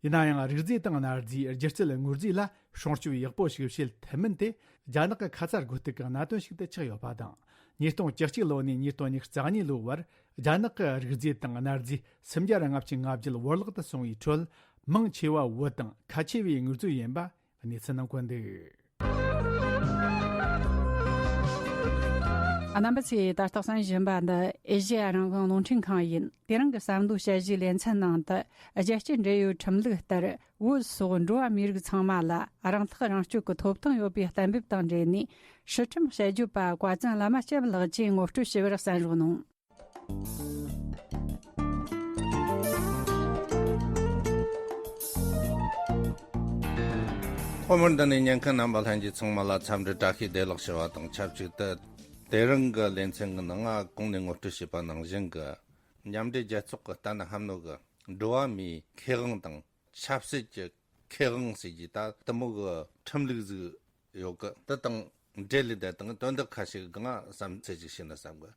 ཡིན་ན་ཡང་རིག་རྫས་དང་གནའ་རྫས། སྒྱུ་རྩལ་དངོས་རྫས་ལ་སྲུང་སྐྱོབ་ཡག་པོ་ཞིག་བྱེད་ཐུབ་མིན་དེ་རྒྱ་ནག་གི་ཁ་ཚ་དགོས་གཏུག་གི་གནད་དོན་ཞིག་ཏུ་ཆགས་ཡོད་པ་དང་། ཉིས་སྟོང་བཅུ་གཅིག་ལོ་ནས་ཉིས་སྟོང་ཉི་ཤུ་རྩ་གཉིས་ལོའི་བར་རྒྱ་ནག་གི་རིག་རྫས་དང་གནའ་རྫས་སུམ་བརྒྱ་ལྔ་བཅུ་ང་བརྒྱད་བོར་བརླག་ཏུ་སོང་བའི་ཁྲོད། མང་ཆེ་བ་བོད་དང་ཁ་ཆེ་བའི་དངོས་རྫས་ཡིན་པ་གནས་ཚུལ་ནང་བཀོད་འདུག། རྣམ་པ་ཚོས་ད་ལྟ་གསན་བཞིན་པ་འདི་ཨེ་ཤེ་ཡ་རང་དབང་རླུང་འཕྲིན་ཁང་ཡིན། དེ་རིང་གི་བསམ་བློ་དཔྱད་གཞིའི་ལེ་ཚན་ནང་དུ། རྒྱལ་སྤྱིའི་འབྲེལ་ཡོད་ཁྲིམས་ལུགས་ལྟར། བོད་སོགས་འགྲོ་བ་མིའི་རིགས་ཚང་མ་ལ་རང་ཐག་རང་གཅོད་ཀྱི་ཐོབ་ཐང་ཡོད་པའི་གཏན་འབེབས་དང་འབྲེལ་ནས། སྲིད་ཁྲིམས་དཔྱད་བརྗོད་པ་བཀའ་བཙུན་བླ་མ་སྐྱབས་ལགས་ཀྱིས་ངོ་སྤྲོད་ཞུ་བར་གསན་རོགས་གནང་། ཐོག་མར་འདི་ནས་ཉན་མཁན་རྣམ་པ་ལྷན་རྒྱས་ཚང་མ་ལ་འཚམས་འདྲི་བཀྲ་ཤིས་བདེ་ལེགས་ཞུ་བ་དང་ཆབས་ཅིག་ཏུ། དེ་རིང་གི་ལེ་ཚན་གྱི་ནང་ང་གོང་ནས་ངོ་སྤྲོད་བྱས་པ་ནང་བཞིན་གྱི་མཉམ་འབྲེལ་རྒྱལ་ཚོགས་ཀྱི་ལྟ་ན་ཧམ་ནོ་གི་འགྲོ་བ་མིའི་ཁེ་དབང་དང་ཆབ་སྲིད་ཀྱི་ཁེ་དབང་ཟེར་གྱི་ད་དེ་མོ་གི་ཁྲིམས་ལུགས་ཟིག་ཡོད་གི། དེ་དང་འབྲེལ་ལེ་བསྡད་དང་དོན་དག་ཁ་ཤས་གང་བསམ་ཚུལ་ཅིག་བཤད་ན་བསམ་གི།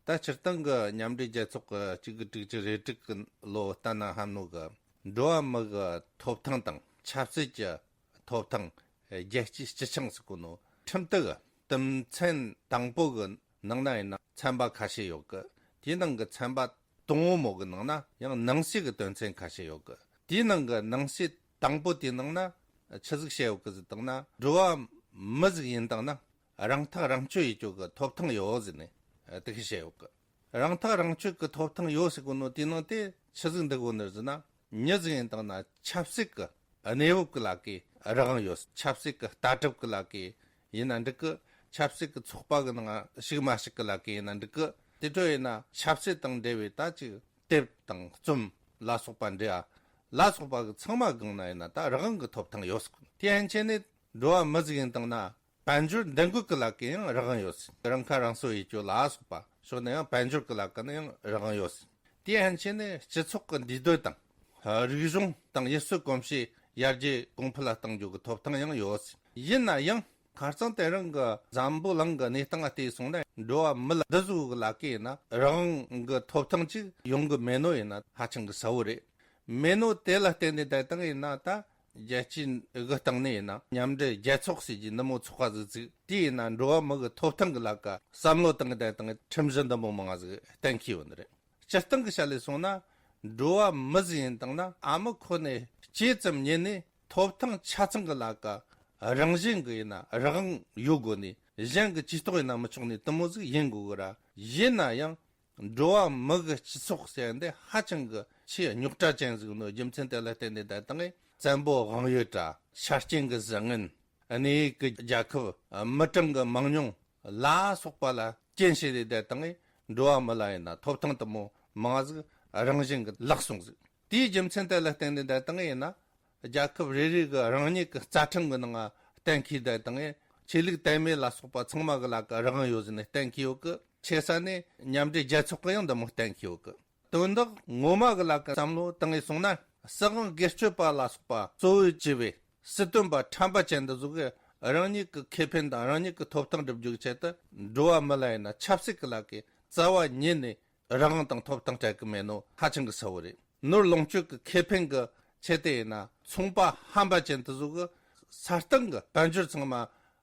ད་སྤྱིར་བཏང་གི་མཉམ་འབྲེལ་རྒྱལ་ཚོགས་ཀྱི་གཅིག་དགུ་དྲུག་ཅུ་རེ་དྲུག་གི་ལོ་ལྟ་ན་ཧམ་ནོ་གི་འགྲོ་བ་མི་གི་ཐོབ་ཐང་དང་ཆབ་སྲིད་ཀྱི་ཐོབ་ཐང་། རྒྱལ་སྤྱིའི་སྤྱི་ཆིངས་ཟེར་གོ་ནོ་ཁྲིམས་དེ་གི་དོན་ཚན་དང་པོ་གི་ནང་ན་ཡིན་ན་ཚན་པ་ཁ་ཤས་ཡོད་གི། དེའི་ནང་གི་ཚན་པ་དང་པོ་མོ་གི་ནང་ན་ཡང་ནང་གསེས་ཀྱི་དོན་ཚན་ཁ་ཤས་ཡོད་གི། དེའི་ནང་གི་ནང་གསེས་དང་པོ་དེའི་ནང་ན་ཆི་ཟིག་བཤད་ཡོད་གི་ཟེར་བཏང་ན། འགྲོ་བ་མི་ཟིག་ཡིན་བཏང་ན་རང་ཐག་རང་གཅོད་ཡེད་རྒྱུ་གི་ཐོབ་ཐང་ཡོད་ཟེར་ནས་དེ་གི་བཤད་ཡོད་གི། རང་ཐག་རང་གཅོད་ཀྱི་ཐོབ་ཐང་ཡོད་ཟེར་གོ་ནོ་དེའི་ནང་དེ་ཆི་ཟིག་འདུ་གོ་ནི་ཟེར་ན། མྱི་ཟིག་ཡིན་བཏང་ན་ཆབ་སྲིད་ཀྱི་གནས་བབ་ཀྱི་ལ་ཀའི་རང་དབང་ཡོད། ཆབ་སྲིད་ཀྱི་ལྟ་གྲུབ་ཀྱི་ལ་ཀའི་ཡིན་ན་འགྲིག་གི། ཆབ་སྲིད་ཀྱི་ཚོགས་པ་གི་ནང་ཞུགས་མ་ཞུགས་ཀྱི་ལ་ཀའི་ཡིན་ན་འགྲིག་གི། དེ་འཕྲོ་ཡིན་ན་ཆབ་སྲིད་དང་འབྲེལ་བའི་ད་ཅིག་དེབ་དང་རྩོམ་ལ་སོགས་པ་འབྲི་ཡ་ལ་སོགས་པ་གི་ཚང་མ་སྒང་ན་ཡིན་ན་ད་རང་དབང་གི་ཐོབ་ཐང་ཡོད་ཟེར་གི། དེ་ཡན་ཆད་ནས་འགྲོ་བ་མི་ཟིག་ཡིན་བཏང་ན། དཔལ་འབྱོར་འདེད་འགོད་ཀྱི་ལ་ཀའི་ཡང་རང་དབང་ཡོད། རང་ཁ་རང་གསོ་ཡེད་རྒྱུ་ལ་སོགས་པ་ཕྱོགས་ནས་ཡང་དཔལ་འབྱོར་གྱི་ལ་ཀ་ནས་ཡང་རང་དབང་ཡོད། དེ་ཡན་ཆད་ནས་སྤྱི་ཚོགས་ཀྱི་འདུས་སྡོད་དང་། རིག་གཞུང་དང་ཡུལ་སྲོལ་གོམས་གཤིས་ཡར་རྒྱས་གོང་འཕེལ་ལ་གཏང་རྒྱུ་གི་ཐོབ་ཐང་ཡང་ཡོད། ཡིན་ན་ཡང་ཁ་རྩང་དེ་རིང་གི་འཛམ་བུ་གླིང་གི་གནས་སྟངས་ལ་བལྟས་སོང་ན། འགྲོ་བ་མི་ལ་འདི་ཟུག་གི་ལ་ཀའི་ཡིན་ན་རང་དབང་གི་ཐོབ་ཐང་ཅིག་ཡོང་གི་མེད་ནོ་ཡིན་ན་ཧ་ཅང་གི་གསལ་བོ་རེད། མེད་ནོ་དེ་ལ་བརྟེན་ནས་བསྡད་བཏང་ཡིན་ན་ད། རྒྱལ་སྤྱིའི་གི་སྟེང་ནས་ཡིན་ན་མཉམ་འབྲེལ་རྒྱལ་ཚོགས་ཟེར་གྱི་འདི་མོ་ཚོགས་པ་ཟིག་བཙུགས། དེ་ཡིན་ན་འགྲོ་བ་མི་གི་ཐོབ་ཐང་གི་ལ་ཀ་བསམ་བློ་བཏང་གི་བསྡད་བཏང་ཁྲིམས་གཞི་འདི་མོ་མང་ང་ཟིག་གཏན་འཁེལ་ཡོད་ནི་རེད། སྤྱིར་བཏང་གི་ཆ་ལས་སོང་ན་འགྲོ་བ་མི་ཟིག་ཡིན་བཏང་ན་ཨ་མ་ཁོ་ནས་སྐྱེས་ཙམ་ཉིད་ནས་ཐོབ་ཐང་ཆ་ཚང་གི་ལ་ཀ་རང་བཞིན་གི་ཡིན་ན་རང་དབང་ཡོད་དགོས་ནི། གཞན་གི་ཇུས་གཏོགས་ཡིན་ན་མི་ཆོག་ནི་དེ་མོ་ཟིག་ཡིན་དགོས་གི་ར། ཡིན་ན་ཡང་། འགྲོ་བ་མི་གི་སྤྱི་ཚོགས་ཟེར་འདི་ཧ་ཅང་གི་ཆེས་རྙོག་དྲ་ཅན་ཟིག་ནོ་རྒྱུ་མཚན་དེ་ལ་བརྟེན་ནས་ད་དང་བཙན་པོ་དབང་ཡོད་དྲ་ཆ་རྐྱེན་གི་བཟང་ངན། གནས་ཡུལ་གི་རྒྱལ་ཁབ། མི་གྲངས་གི་མང་ཉུང་ལ་སོགས་པ་ལ་རྐྱེན་བྱས་ཏེ་ད་དང་འགྲོ་བ་མི་ལ་ཡིན་ན་ཐོབ་ཐང་དེ་མོ་མང་ཟིག་རང་བཞིན་གི་ལག་སོང་ཟིག་དེའི་རྒྱུ་མཚན་དེ་ལ་བརྟེན་ནས་ད་དང་ཡིན་ན། རྒྱལ་ཁབ་རེ་རེ་གི་རང་ཉིད་ཀྱི་རྩ་ཁྲིམས་ཀྱི་ནང་ང་གཏན་འཁེལ་བསྡད་དང་། ཆོས་ལུགས་དད་མོས་ལ་སོགས་པ་ཚང་མ་གི་ལ་ཀ་རང་དབང་ཡོད་ཟེར་ནས་གཏན་འཁེལ་ཡོད་གི། ཆེ་ས་ནས་མཉམ་འབྲེལ་རྒྱལ་ཚོགས་ཀྱི་ཡང་འདི་མོ་གཏན་འཁེལ་ཡོད་གི། དོན་དག་ངོ་མ་གི་ལ་ཀ་བསམ་བློ་བཏང་ངེས་སོང་ན། སྲིད་དབང་སྒེར་གཅོད་པ་ལ་སོགས་པ་གཙོ་བོ་བྱས་པའི་སྲིད་དོན་པ་ཁྲམ་པ་ཅན་འདི་ཚོ་གི་རང་ཉིད་ཀྱི་ཁེ་ཕན་དང་རང་ཉིད་ཀྱི་ཐོབ་ཐང་སྒྲུབ་རྒྱུའི་ཆེད་དུ་འགྲོ་བ་མི་ལ་ཡིན་ན་ཆབ་སྲིད་ཀྱི་ལ་ཀའི་རྩ་བ་ཉིད་ནས། རང་དབང་དང་ཐོབ་ཐང་སྤྲད་གི་མེད་ནོ་ཧ་ཅང་གི་གསལ་བོ་རེད། ནོར་ལོངས་སྤྱོད་ཀྱི་ཁེ་ཕན་གི་ཆེད་དུ་ཡིན་ན་ཚོང་པ་ཧམ་པ་ཅན་དེ་ཚོ་གི་ས་སྟེང་གི་དཔལ་འབྱོར་ཚང་མ་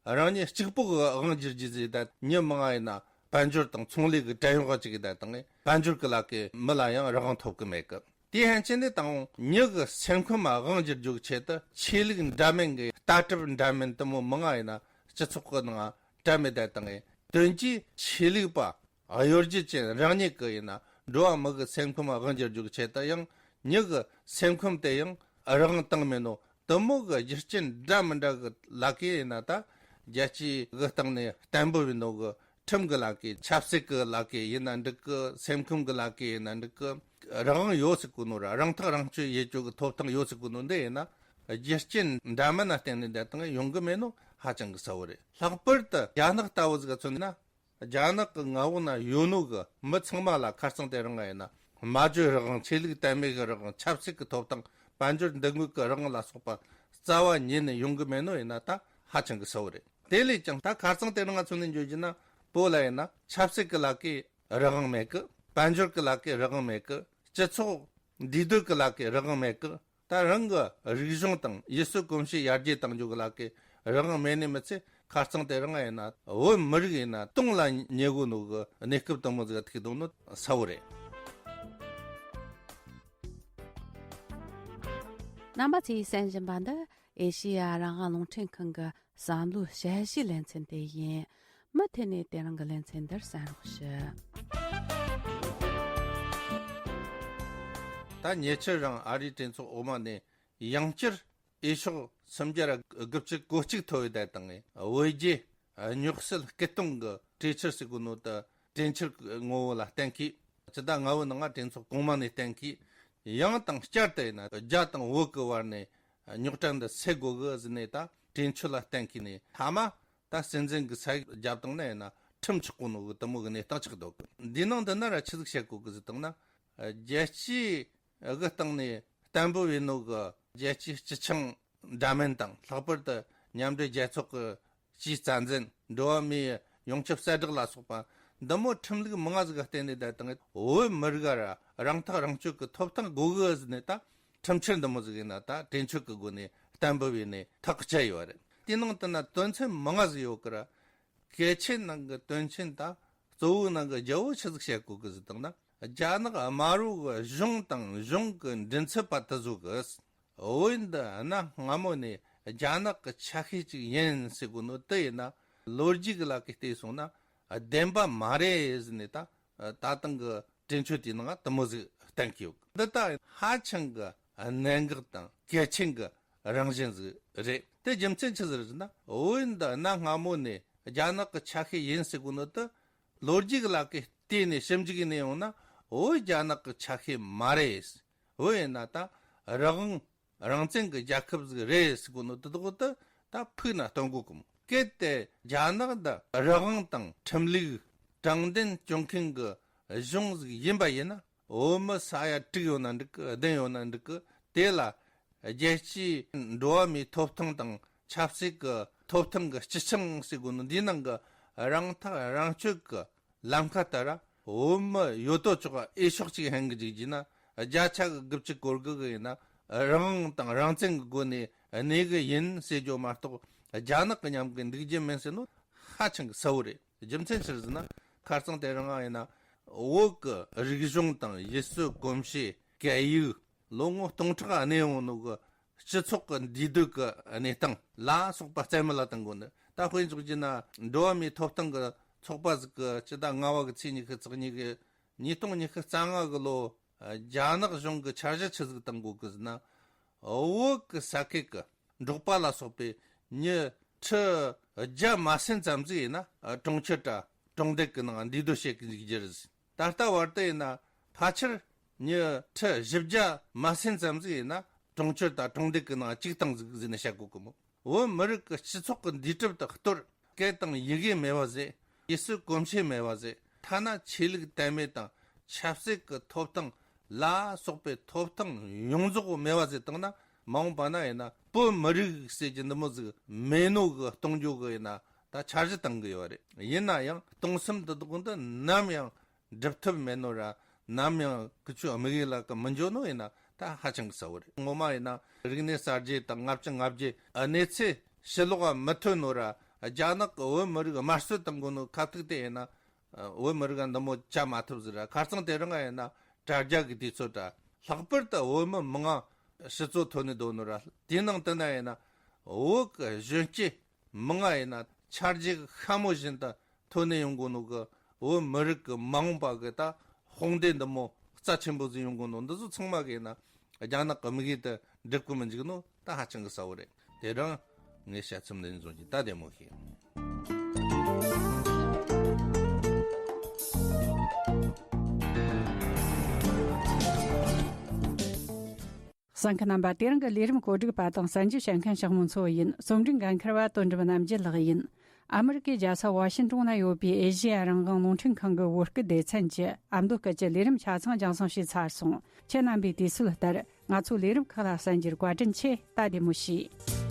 རང་ཉིད་གཅིག་པོ་གི་དབང་བསྒྱུར་རྒྱུ་ཟེར་ད། མྱི་མང་ང་ཡིན་ན་དཔལ་འབྱོར་དང་ཚོང་ལས་གི་བྲན་གཡོག་ཅིག་གི་ད་དང་དཔལ་འབྱོར་གི་ལ་ཀའི་མི་ལ་ཡང་རང་དབང་ཐོབ་གི་མེད་གི། དེ་ཧན་ཆེན་ནི་དང་མྱི་གི་སེམས་ཁམས་དབང་བསྒྱུར་རྒྱུ་ཆེད་དུ་ཆོས་ལུགས་འདྲ་མིན་གི་ལྟ་གྲུབ་འདྲ་མིན་དེ་མོ་མང་ང་ཡིན་ན་སྤྱི་ཚོགས་གི་ནང་བཀྲམ་མེད་ད་དང་དོན་གྱིས་ཆོས་ལུགས་པ། གཡོ་སྒྱུ་ཅན་རང་ཉིད་ཀྱི་ཡིན་ན་འགྲོ་བ་མི་གི་སེམས་ཁམས་དབང་བསྒྱུར་རྒྱུ་ཆེད་དུ་ཡང་མྱི་གི་སེམས་ཁམས་དེ་ཡང་རང་དབང་བཏང་མེད་ནོ། དེ་མོ་གི་རྒྱུ་རྐྱེན་འདྲ་མི་འདྲ་གི་ལ་ཀའི་ཡིན་ན་ད་རྒྱལ་སྤྱི་གི་སྟེང་ནས་བརྟན་པོ་ཡིན་ནོ་གི་ཁྲིམས་གི་ལ་ཀའི་ཆབ་སྲིད་གི་ལ་ཀའི་ཡིན་ན་འགྲིག་གི། སེམས་ཁམས་གི་ལ་ཀའི་ཡིན་ན་འགྲིག་གི། རང་དབང་ཡོད་ཟེར་གོ་ནོ་ར་རང་ཐག་རང་གཅོད་ཡེད་རྒྱུ་གི་ཐོབ་ཐང་ཡོད་ཟེར་གོ་ནོ་འདི་ཡིན་ན་རྒྱུ་རྐྱེན་འདྲ་མིན་ན་བརྟེན་ནས་འདི་དང་ཡོང་གི་མེད་ནོ་ཧ་ཅང་གི་གསལ་བོ་རེད། ལྷག་པར་དུ་རྒྱ་ནག་ལྟ་བུ་ཟིག་ག་མཚོན་ན། རྒྱ་ནག་གི་མངའ་འོག་ན་ཡོད་ནོ་གི་མི་ཚང་མ་ལ་ཁ་རྩང་དེ་རིང་ང་ཡིན་ན་སྨྲ་བརྗོད་རང་དབང་། ཆོས་ལུགས་དད་མོས་ཀྱི་རང་དབང་། ཆབ་སྲིད་ཀྱི་ཐོབ་ཐང་། དཔལ་འབྱོར་འདུ་འགོད་ཀྱི་རང་དབང་ལ་སོགས་པ་རྩ་བ་ཉིད་ནས་ཡོང་གི་མེད་ནོ་ཡིན་ན་ད་ཧ་ཅང་གི་གསལ་བོ་རེད། དེ་ལས་ཀྱང་ད་ཁ་རྩང་དེ་རིང་ང་མཚོན་ནས་འཇོག་རྒྱུ་ན་བོད་ལ་ཡིན་ན་ཆབ་སྲིད་ཀྱི་ལ་ཀའི་རང་དབང་མེད་གི། དཔལ་འབྱོར་གི་ལ་ཀའི་རང་དབང་མེད་གི། སྤྱི་ཚོགས་འདུས་སྡོད་ཀྱི་ལ་ཀའི་རང་དབང་མེད་གི། ད་རང་གི་རིག་གཞུང་དང་ཡུལ་སྲོལ་གོམས་གཤིས་ཡར་རྒྱས་གཏང་རྒྱུ་གི་ལ་ཀའི་རང་དབང་མེད་ནི་མི་ཚད། ཁ་རྩང་དེ་རིང་ཡིན་ན་བོད་མི་རིགས་ཡིན་ན་སྟོངས་ལ་ཉེ་གོ་ནོ་གི་གནས་སྐབས་དུ་མོ་ཟིག་ཐུག་འདུག་ནོ་གསལ་བོ་རེད། རྣམ་པ་ཚོས་གསན་བཞིན་པ་འདི་ཨེ་ཤེ་ཡ་རང་དབང་རླུང་འཕྲིན་ཁང་གི་བསམ་བློའི་དཔྱད་གཞིའི་ལེ་ཚན་དེ་ཡིན། མུ་མཐུད་ནས་དེ་རིང་གི་ལེ་ཚན་འདིར་གསན་རོགས་ཞུ། ད་ཉེ་ཆར་རང་ཨ་རིའི་གྲོས་ཚོགས་འོག་མ་ནས་ཡང་བསྐྱར་འོས་ཤོག་སུམ་བརྒྱ་དགུ་བཅུ་གོ་གཅིག་ཐོབ་ཡོད་དེ་དང་། བོད་རྒྱའི་རྙོག་སེལ་སྐུལ་གཏོང་གི་གྲོས་འཆར་ཟེར་གོ་ནོ་ད་གྲོས་འཆར་ངོ་བོ་ལ་གཏན་འཁེལ། སྤྱི་ཟླ་ལྔ་བོའི་ནང་གྲོས་ཚོགས་གོང་མ་ནས་གཏན་འཁེལ། ཡང་དང་བསྐྱར་དུ་ཡིན་ན་རྒྱ་དང་བོད་ཀྱི་བར་ནས་རྙོག་དྲ་འདི་སེལ་དགོས་གི་ཟེར་ནས་ད་གྲོས་ཆོད་ལ་གཏན་འཁེལ་ནས། མཐའ་མ་ད་སྲིད་འཛིན་གྱི་ས་ཡིག་བརྒྱབ་བཏང་ན་ཡིན་ན་ཁྲིམས་ཆགས་གོ་ནོ་གི་དུ་མོ་གི་གནས་སྟངས་ཆགས་འདུག་གི། འདིའི་ནང་དུ་ན་ར་ཆི་ཟིག་བཤད་གོ་གི་ཟེར་བཏང་ན། རྒྱལ་སྤྱིའི་གི་སྟེང་ནས་གཏན་འབེབས་ཡིན་ནོ་གི་རྒྱལ་སྤྱིའི་སྤྱི་ཆིངས་འདྲ་མིན་དང་། ལྷག་པར་དུ་མཉམ་འབྲེལ་རྒྱལ་ཚོགས་ཀྱི་སྤྱིའི་རྩ་འཛིན། འགྲོ་བ་མིའི་ཡོངས་ཁྱབ་གསལ་བསྒྲགས་ལ་སོགས་པ་འདི་མོ་ཁྲིམས་ལུགས་མང་ང་ཟིག་ག་བརྟེན་ནས་ད་དང་བོད་མི་རིགས་ར་རང་ཐག་རང་གཅོད་ཀྱི་ཐོབ་ཐང་དགོས་གི་ཟེར་ནས་ད་ཁྲིམས་འཆར་འདི་མོ་ཟིག་ཡིན་ན་ད་གྲོས་ཆོད་ཀྱི་སྒོ་ནས་གཏན་འབེབས་ཡིན་ནས་ཐག་བཅད་ཡོད་རེད། དེའི་ནང་དུ་ན་དོན་ཚན་མང་ང་ཟིག་ཡོད་གི་ར། གལ་ཆེན་ནང་གི་དོན་ཆེན་ད་གཙོ་བོའི་ནང་གི་རྒྱལ་བོ་ཆི་ཟིག་བཤད་གོ་གི་ཟེར་བཏང་ན། རྒྱ་ནག་དམར་བོ་གི་གཞུང་དང་གཞུང་གི་མགྲིན་ཚབ་པ་དེ་ཚོ་གིས་བོད་འདི་གནའ་སྔ་མོ་ནས་རྒྱ་ནག་གི་ཆ་ཤས་ཅིག་ཡིན་ཟེར་གོ་ནོ་དེ་ཡིན་ན་ལོ་རྒྱུས་ཀྱི་ལ་ཀའི་བལྟས་སོང་ན་བདེན་པ་མ་རེད་ཟེར་ནས་ད་ད་ཐེངས་ཀྱི་གྲོས་ཆོད་དེའི་ནང་དུ་མོ་ཟིག་གཏན་འཁེལ་ཡོད། འདི་ད་ཧ་ཅང་གི་གནད་འགག་དང་གལ་ཆེན་གྱི་རང་བཞིན་ཟིག་རེད། དེ་རྒྱུ་མཚན་ཆི་ཟིག་རེད་ཟེར་ན། བོད་འདི་གནའ་སྔ་མོ་ནས་རྒྱ་ནག་གི་ཆ་ཤས་ཡིན་ཟེར་གོ་ནོ་དེ་ལོ་རྒྱུས་ཀྱི་ལ་ཀའི་བལྟས་ནས་ཞིབ་འཇུག་ནས་ཡོང་ན་བོད་རྒྱ་ནག་གི་ཆ་ཤས་མ་རེད། བོད་ཡིན་ན་ད་རང་དབང་རང་བཙན་གྱི་རྒྱལ་ཁབ་ཟིག་རེད་ཟེར་གོ་ནོ་དེ་དག་དེ་ད་ཕུགས་ན་སྟོན་གོ་གི་མོ། གལ་ཏེ་རྒྱ་ནག་འདི་རང་དབང་དང་ཁྲིམས་ལུགས་དྲང་བདེན་སྐྱོང་མཁན་གྱི་གཞུང་ཟིག་ཡིན་པ་ཡིན་ན། བོད་མི་ས་ཡ་དྲུག་ཡོད་ན་འགྲིག་གི། བདུན་ཡོད་ན་འགྲིག་གི། དེ་ལ་རྒྱལ་སྤྱིའི་འགྲོ་བ་མིའི་ཐོབ་ཐང་དང་ཆབ་སྲིད་ཀྱི་ཐོབ་ཐང་གི་སྤྱི་ཆིངས་ཟེར་གོ་ནོ་འདིའི་ནང་གི་རང་ཐག་རང་གཅོད་ཀྱི་ལམ་ཁ་ལྟར་བོད་མི་ཡོད་དོ་ཅོག་འོས་ཤོག་ཅིག་ལེན་གི་འཇུག་རྒྱུ་ན། བརྒྱ་ཆ་གི་དགུ་བཅུ་གོ་དགུ་གི་ཡིན་ན་རང་དབང་དང་རང་བཙན་གྱི་སྒོ་ནས་གནས་གི་ཡིན་ཟེར་རྒྱུ་མ་གཏོགས། རྒྱ་ནག་གི་མཉམ་གི་འདུག་རྒྱུ་མིན་ཟེར་ནོ་ཧ་ཅང་གི་གསལ་བོ་རེད། རྒྱུ་མཚན་ཆི་རེད་ཟེར་ན། ཁ་རྩང་དེ་རིང་ཡིན་ན་བོད་ཀྱི་རིག་གཞུང་དང་ཡུལ་སྲོལ་གོམས་གཤིས། སྐད་ཡིག། ལོ་ངོ་སྟོང་ཕྲག་གནས་ཡོང་ནོ་གི་སྤྱི་ཚོགས་ཀྱི་འདུས་སྡོད་ཀྱི་གནས་སྟངས་ལ་སོགས་པ་རྩ་མེད་ལ་གཏོང་དགོས་ནི། ད་དཔེ་འཇོག་རྒྱུ་ན་འགྲོ་བ་མིའི་ཐོབ་ཐང་གི་ཚོགས་པ་ཟིག་གིས་སྤྱི་ཟླ་ལྔ་བ་གི་ཚེས་ཉི་ཤུ་རྩ་གཉིས་གི་ཉིས་སྟོང་ཉི་ཤུ་རྩ་ལྔ་གི་ལོ། རྒྱ་ནག་གཞུང་གི་འཆར་གཞི་ཆི་ཟིག་བཏང་དགོས་གི་ཟེར་ན། བོད་ཀྱི་ས་ཁུལ་གྱི་འབྲོག་པ་ལ་སོགས་པའི་མྱི་ཁྲི་བརྒྱ་མ་ཟིན་ཙམ་ཟིག་ཡིན་ན་གྲོང་ཁྱེར་དང་གྲོང་རྡལ་གྱི་ནང་འདུས་སྡོད་བྱེད་ཀྱི་འཇུག་རྒྱུ་རེད། ད་ལྟ་བར་དུ་ཡིན་ན་ཕལ་ཆེར་མྱི་ཁྲི་བཞི་བརྒྱ་མ་ཟིན་ཙམ་ཟིག་ཡིན་ན་གྲོང་ཁྱེར་དང་གྲོང་རྡལ་གྱི་ནང་གཅིག་བཏང་ཟིག་ཟེར་ནས་བཤད་དགོས་གི་མོ། བོད་མི་རིགས་ཀྱི་སྤྱི་ཚོགས་ཀྱི་འདུས་གྲུབ་དེ་གཏོར། སྐད་དང་ཡི་གེ་མེད་པ་ཟེར། ཡུལ་སྲོལ་གོམས་གཤིས་མེད་པ་ཟེར། ཐ་ན་ཆོས་ལུགས་དད་མོས་དང་ཆབ་སྲིད་ཀྱི་ཐོབ་ཐང་ལ་སོགས་པའི་ཐོབ་ཐང་ཡོངས་རྫོགས་མེད་པ་ཟེར་བཏང་ན། མ་འོངས་པ་ན་ཡིན་ན་བོད་མི་རིགས་ཟེར་གྱི་འདི་མོ་ཟིག་མེད་ནོ་གི་གཏོང་རྒྱུ་གི་ཡིན་ན་ད་འཆར་གཞི་བཏང་གི་ཡོད་རེད། ཡིན་ན་ཡང་གཏོང་སེམས་འདི་དག་འདི་ནམ་ཡང་འགྲུབ་ཐབས་མེད་ནོ་ར། ནམ་ཡང་ཀི་ཆུ་དམིགས་ཡུལ་ལ་ཀི་མི་འཇོག་ནོ་ཡིན་ན་ད་ཧ་ཅང་གི་གསལ་བོ་རེད། ངོ་མ་ཡིན་ན་རིག་གནས་གསར་བརྗེ་དང་ལྔ་བཅུ་ང་བརྒྱད་གནས་ཚུལ་ཕྱི་ལོགས་མི་ཐོན་ནོ་ར། རྒྱ་ནག་གི་བོད་མི་རིགས་དམར་གསོད་གཏོང་དགོས་ནོ་ཁ་ཐུག་དེ་ཡིན་ན་བོད་མི་རིགས་འདི་མོ་བྱ་མ་ཐུབ་ཟེར་ར། ཁ་རྩང་དེ་རིང་ཡིན་ན་དྲ་རྒྱ་གི་དུས་ཚོད་ར། ལྷག་པར་དུ་བོད་མི་མང་ང་ཕྱི་ཚོ་ཐོན་ནས་སྡོད་ནོ་ར། དེའི་ནང་དུ་ན་ཡིན་ན་བོད་གི་གཞོན་སྐྱེས་མང་ང་ཡིན་ན་ཆ་རྒྱུས་ཤ་མོ་བཞིན་དུ་ཐོན་ནས་ཡོང་དགོས་ནོ་གི་བོད་མི་རིགས་ཀྱི་མ་འོངས་པ་གི་ད་དཔུང་སྡེ་འདི་མོ་རྩ་ཆེན་པོ་ཟིག་ཡོང་དགོས་ནོ་འདི་ཚོ་ཚང་མ་གི་ཡིན་ན་རྒྱ་ནག་གི་དམིགས་ཡུལ་དེ་འགྲུབ་གི་མི་འཇུག་ནོ་ད་ཧ་ཅང་གི་གསལ་བོ་རེད། དེ་རིང་ངས་བཤད་མཚམས་འདི་ནས་བཟུང་གི་ད་བདེ་མོ་ཤིག་གསན་མཁན་རྣམ་པ། དེ་རིང་གི་ལས་རིམ་གོ་སྒྲིག་པ་དང་གསན་རྒྱུ་བྱེད་མཁན་ཞག་མོ་མཚོ་ཡིན། རྩོམ་སྒྲིག་འགན་འཁུར་བ་དོན་གྲུབ་རྣམ་རྒྱལ་ལགས་ཡིན། ཨ་མི་རི་ཀའི་རྒྱལ་ས་ཝ་ཤིན་ཏོན་ན་ཡོད་པའི་ཨེ་ཤེ་ཡ་རང་དབང་རླུང་འཕྲིན་ཁང་གི་བོད་སྐད་སྡེ་ཚན་གྱི་ཨ་མདོ་སྐད་ཀྱི་ལས་རིམ་ཆ་ཚང་རྒྱང་སྲིང་བྱས་ཚར་སོང་། ཁྱེད་རྣམ་པས་དུས་ཚོད་ལྟར་ང་ཚོའི་ལས་རིམ་ཁག་ལ་གསན་རྒྱུར་བཀའ་དྲིན་ཆེ། ད་བདེ་མོ་བྱོས།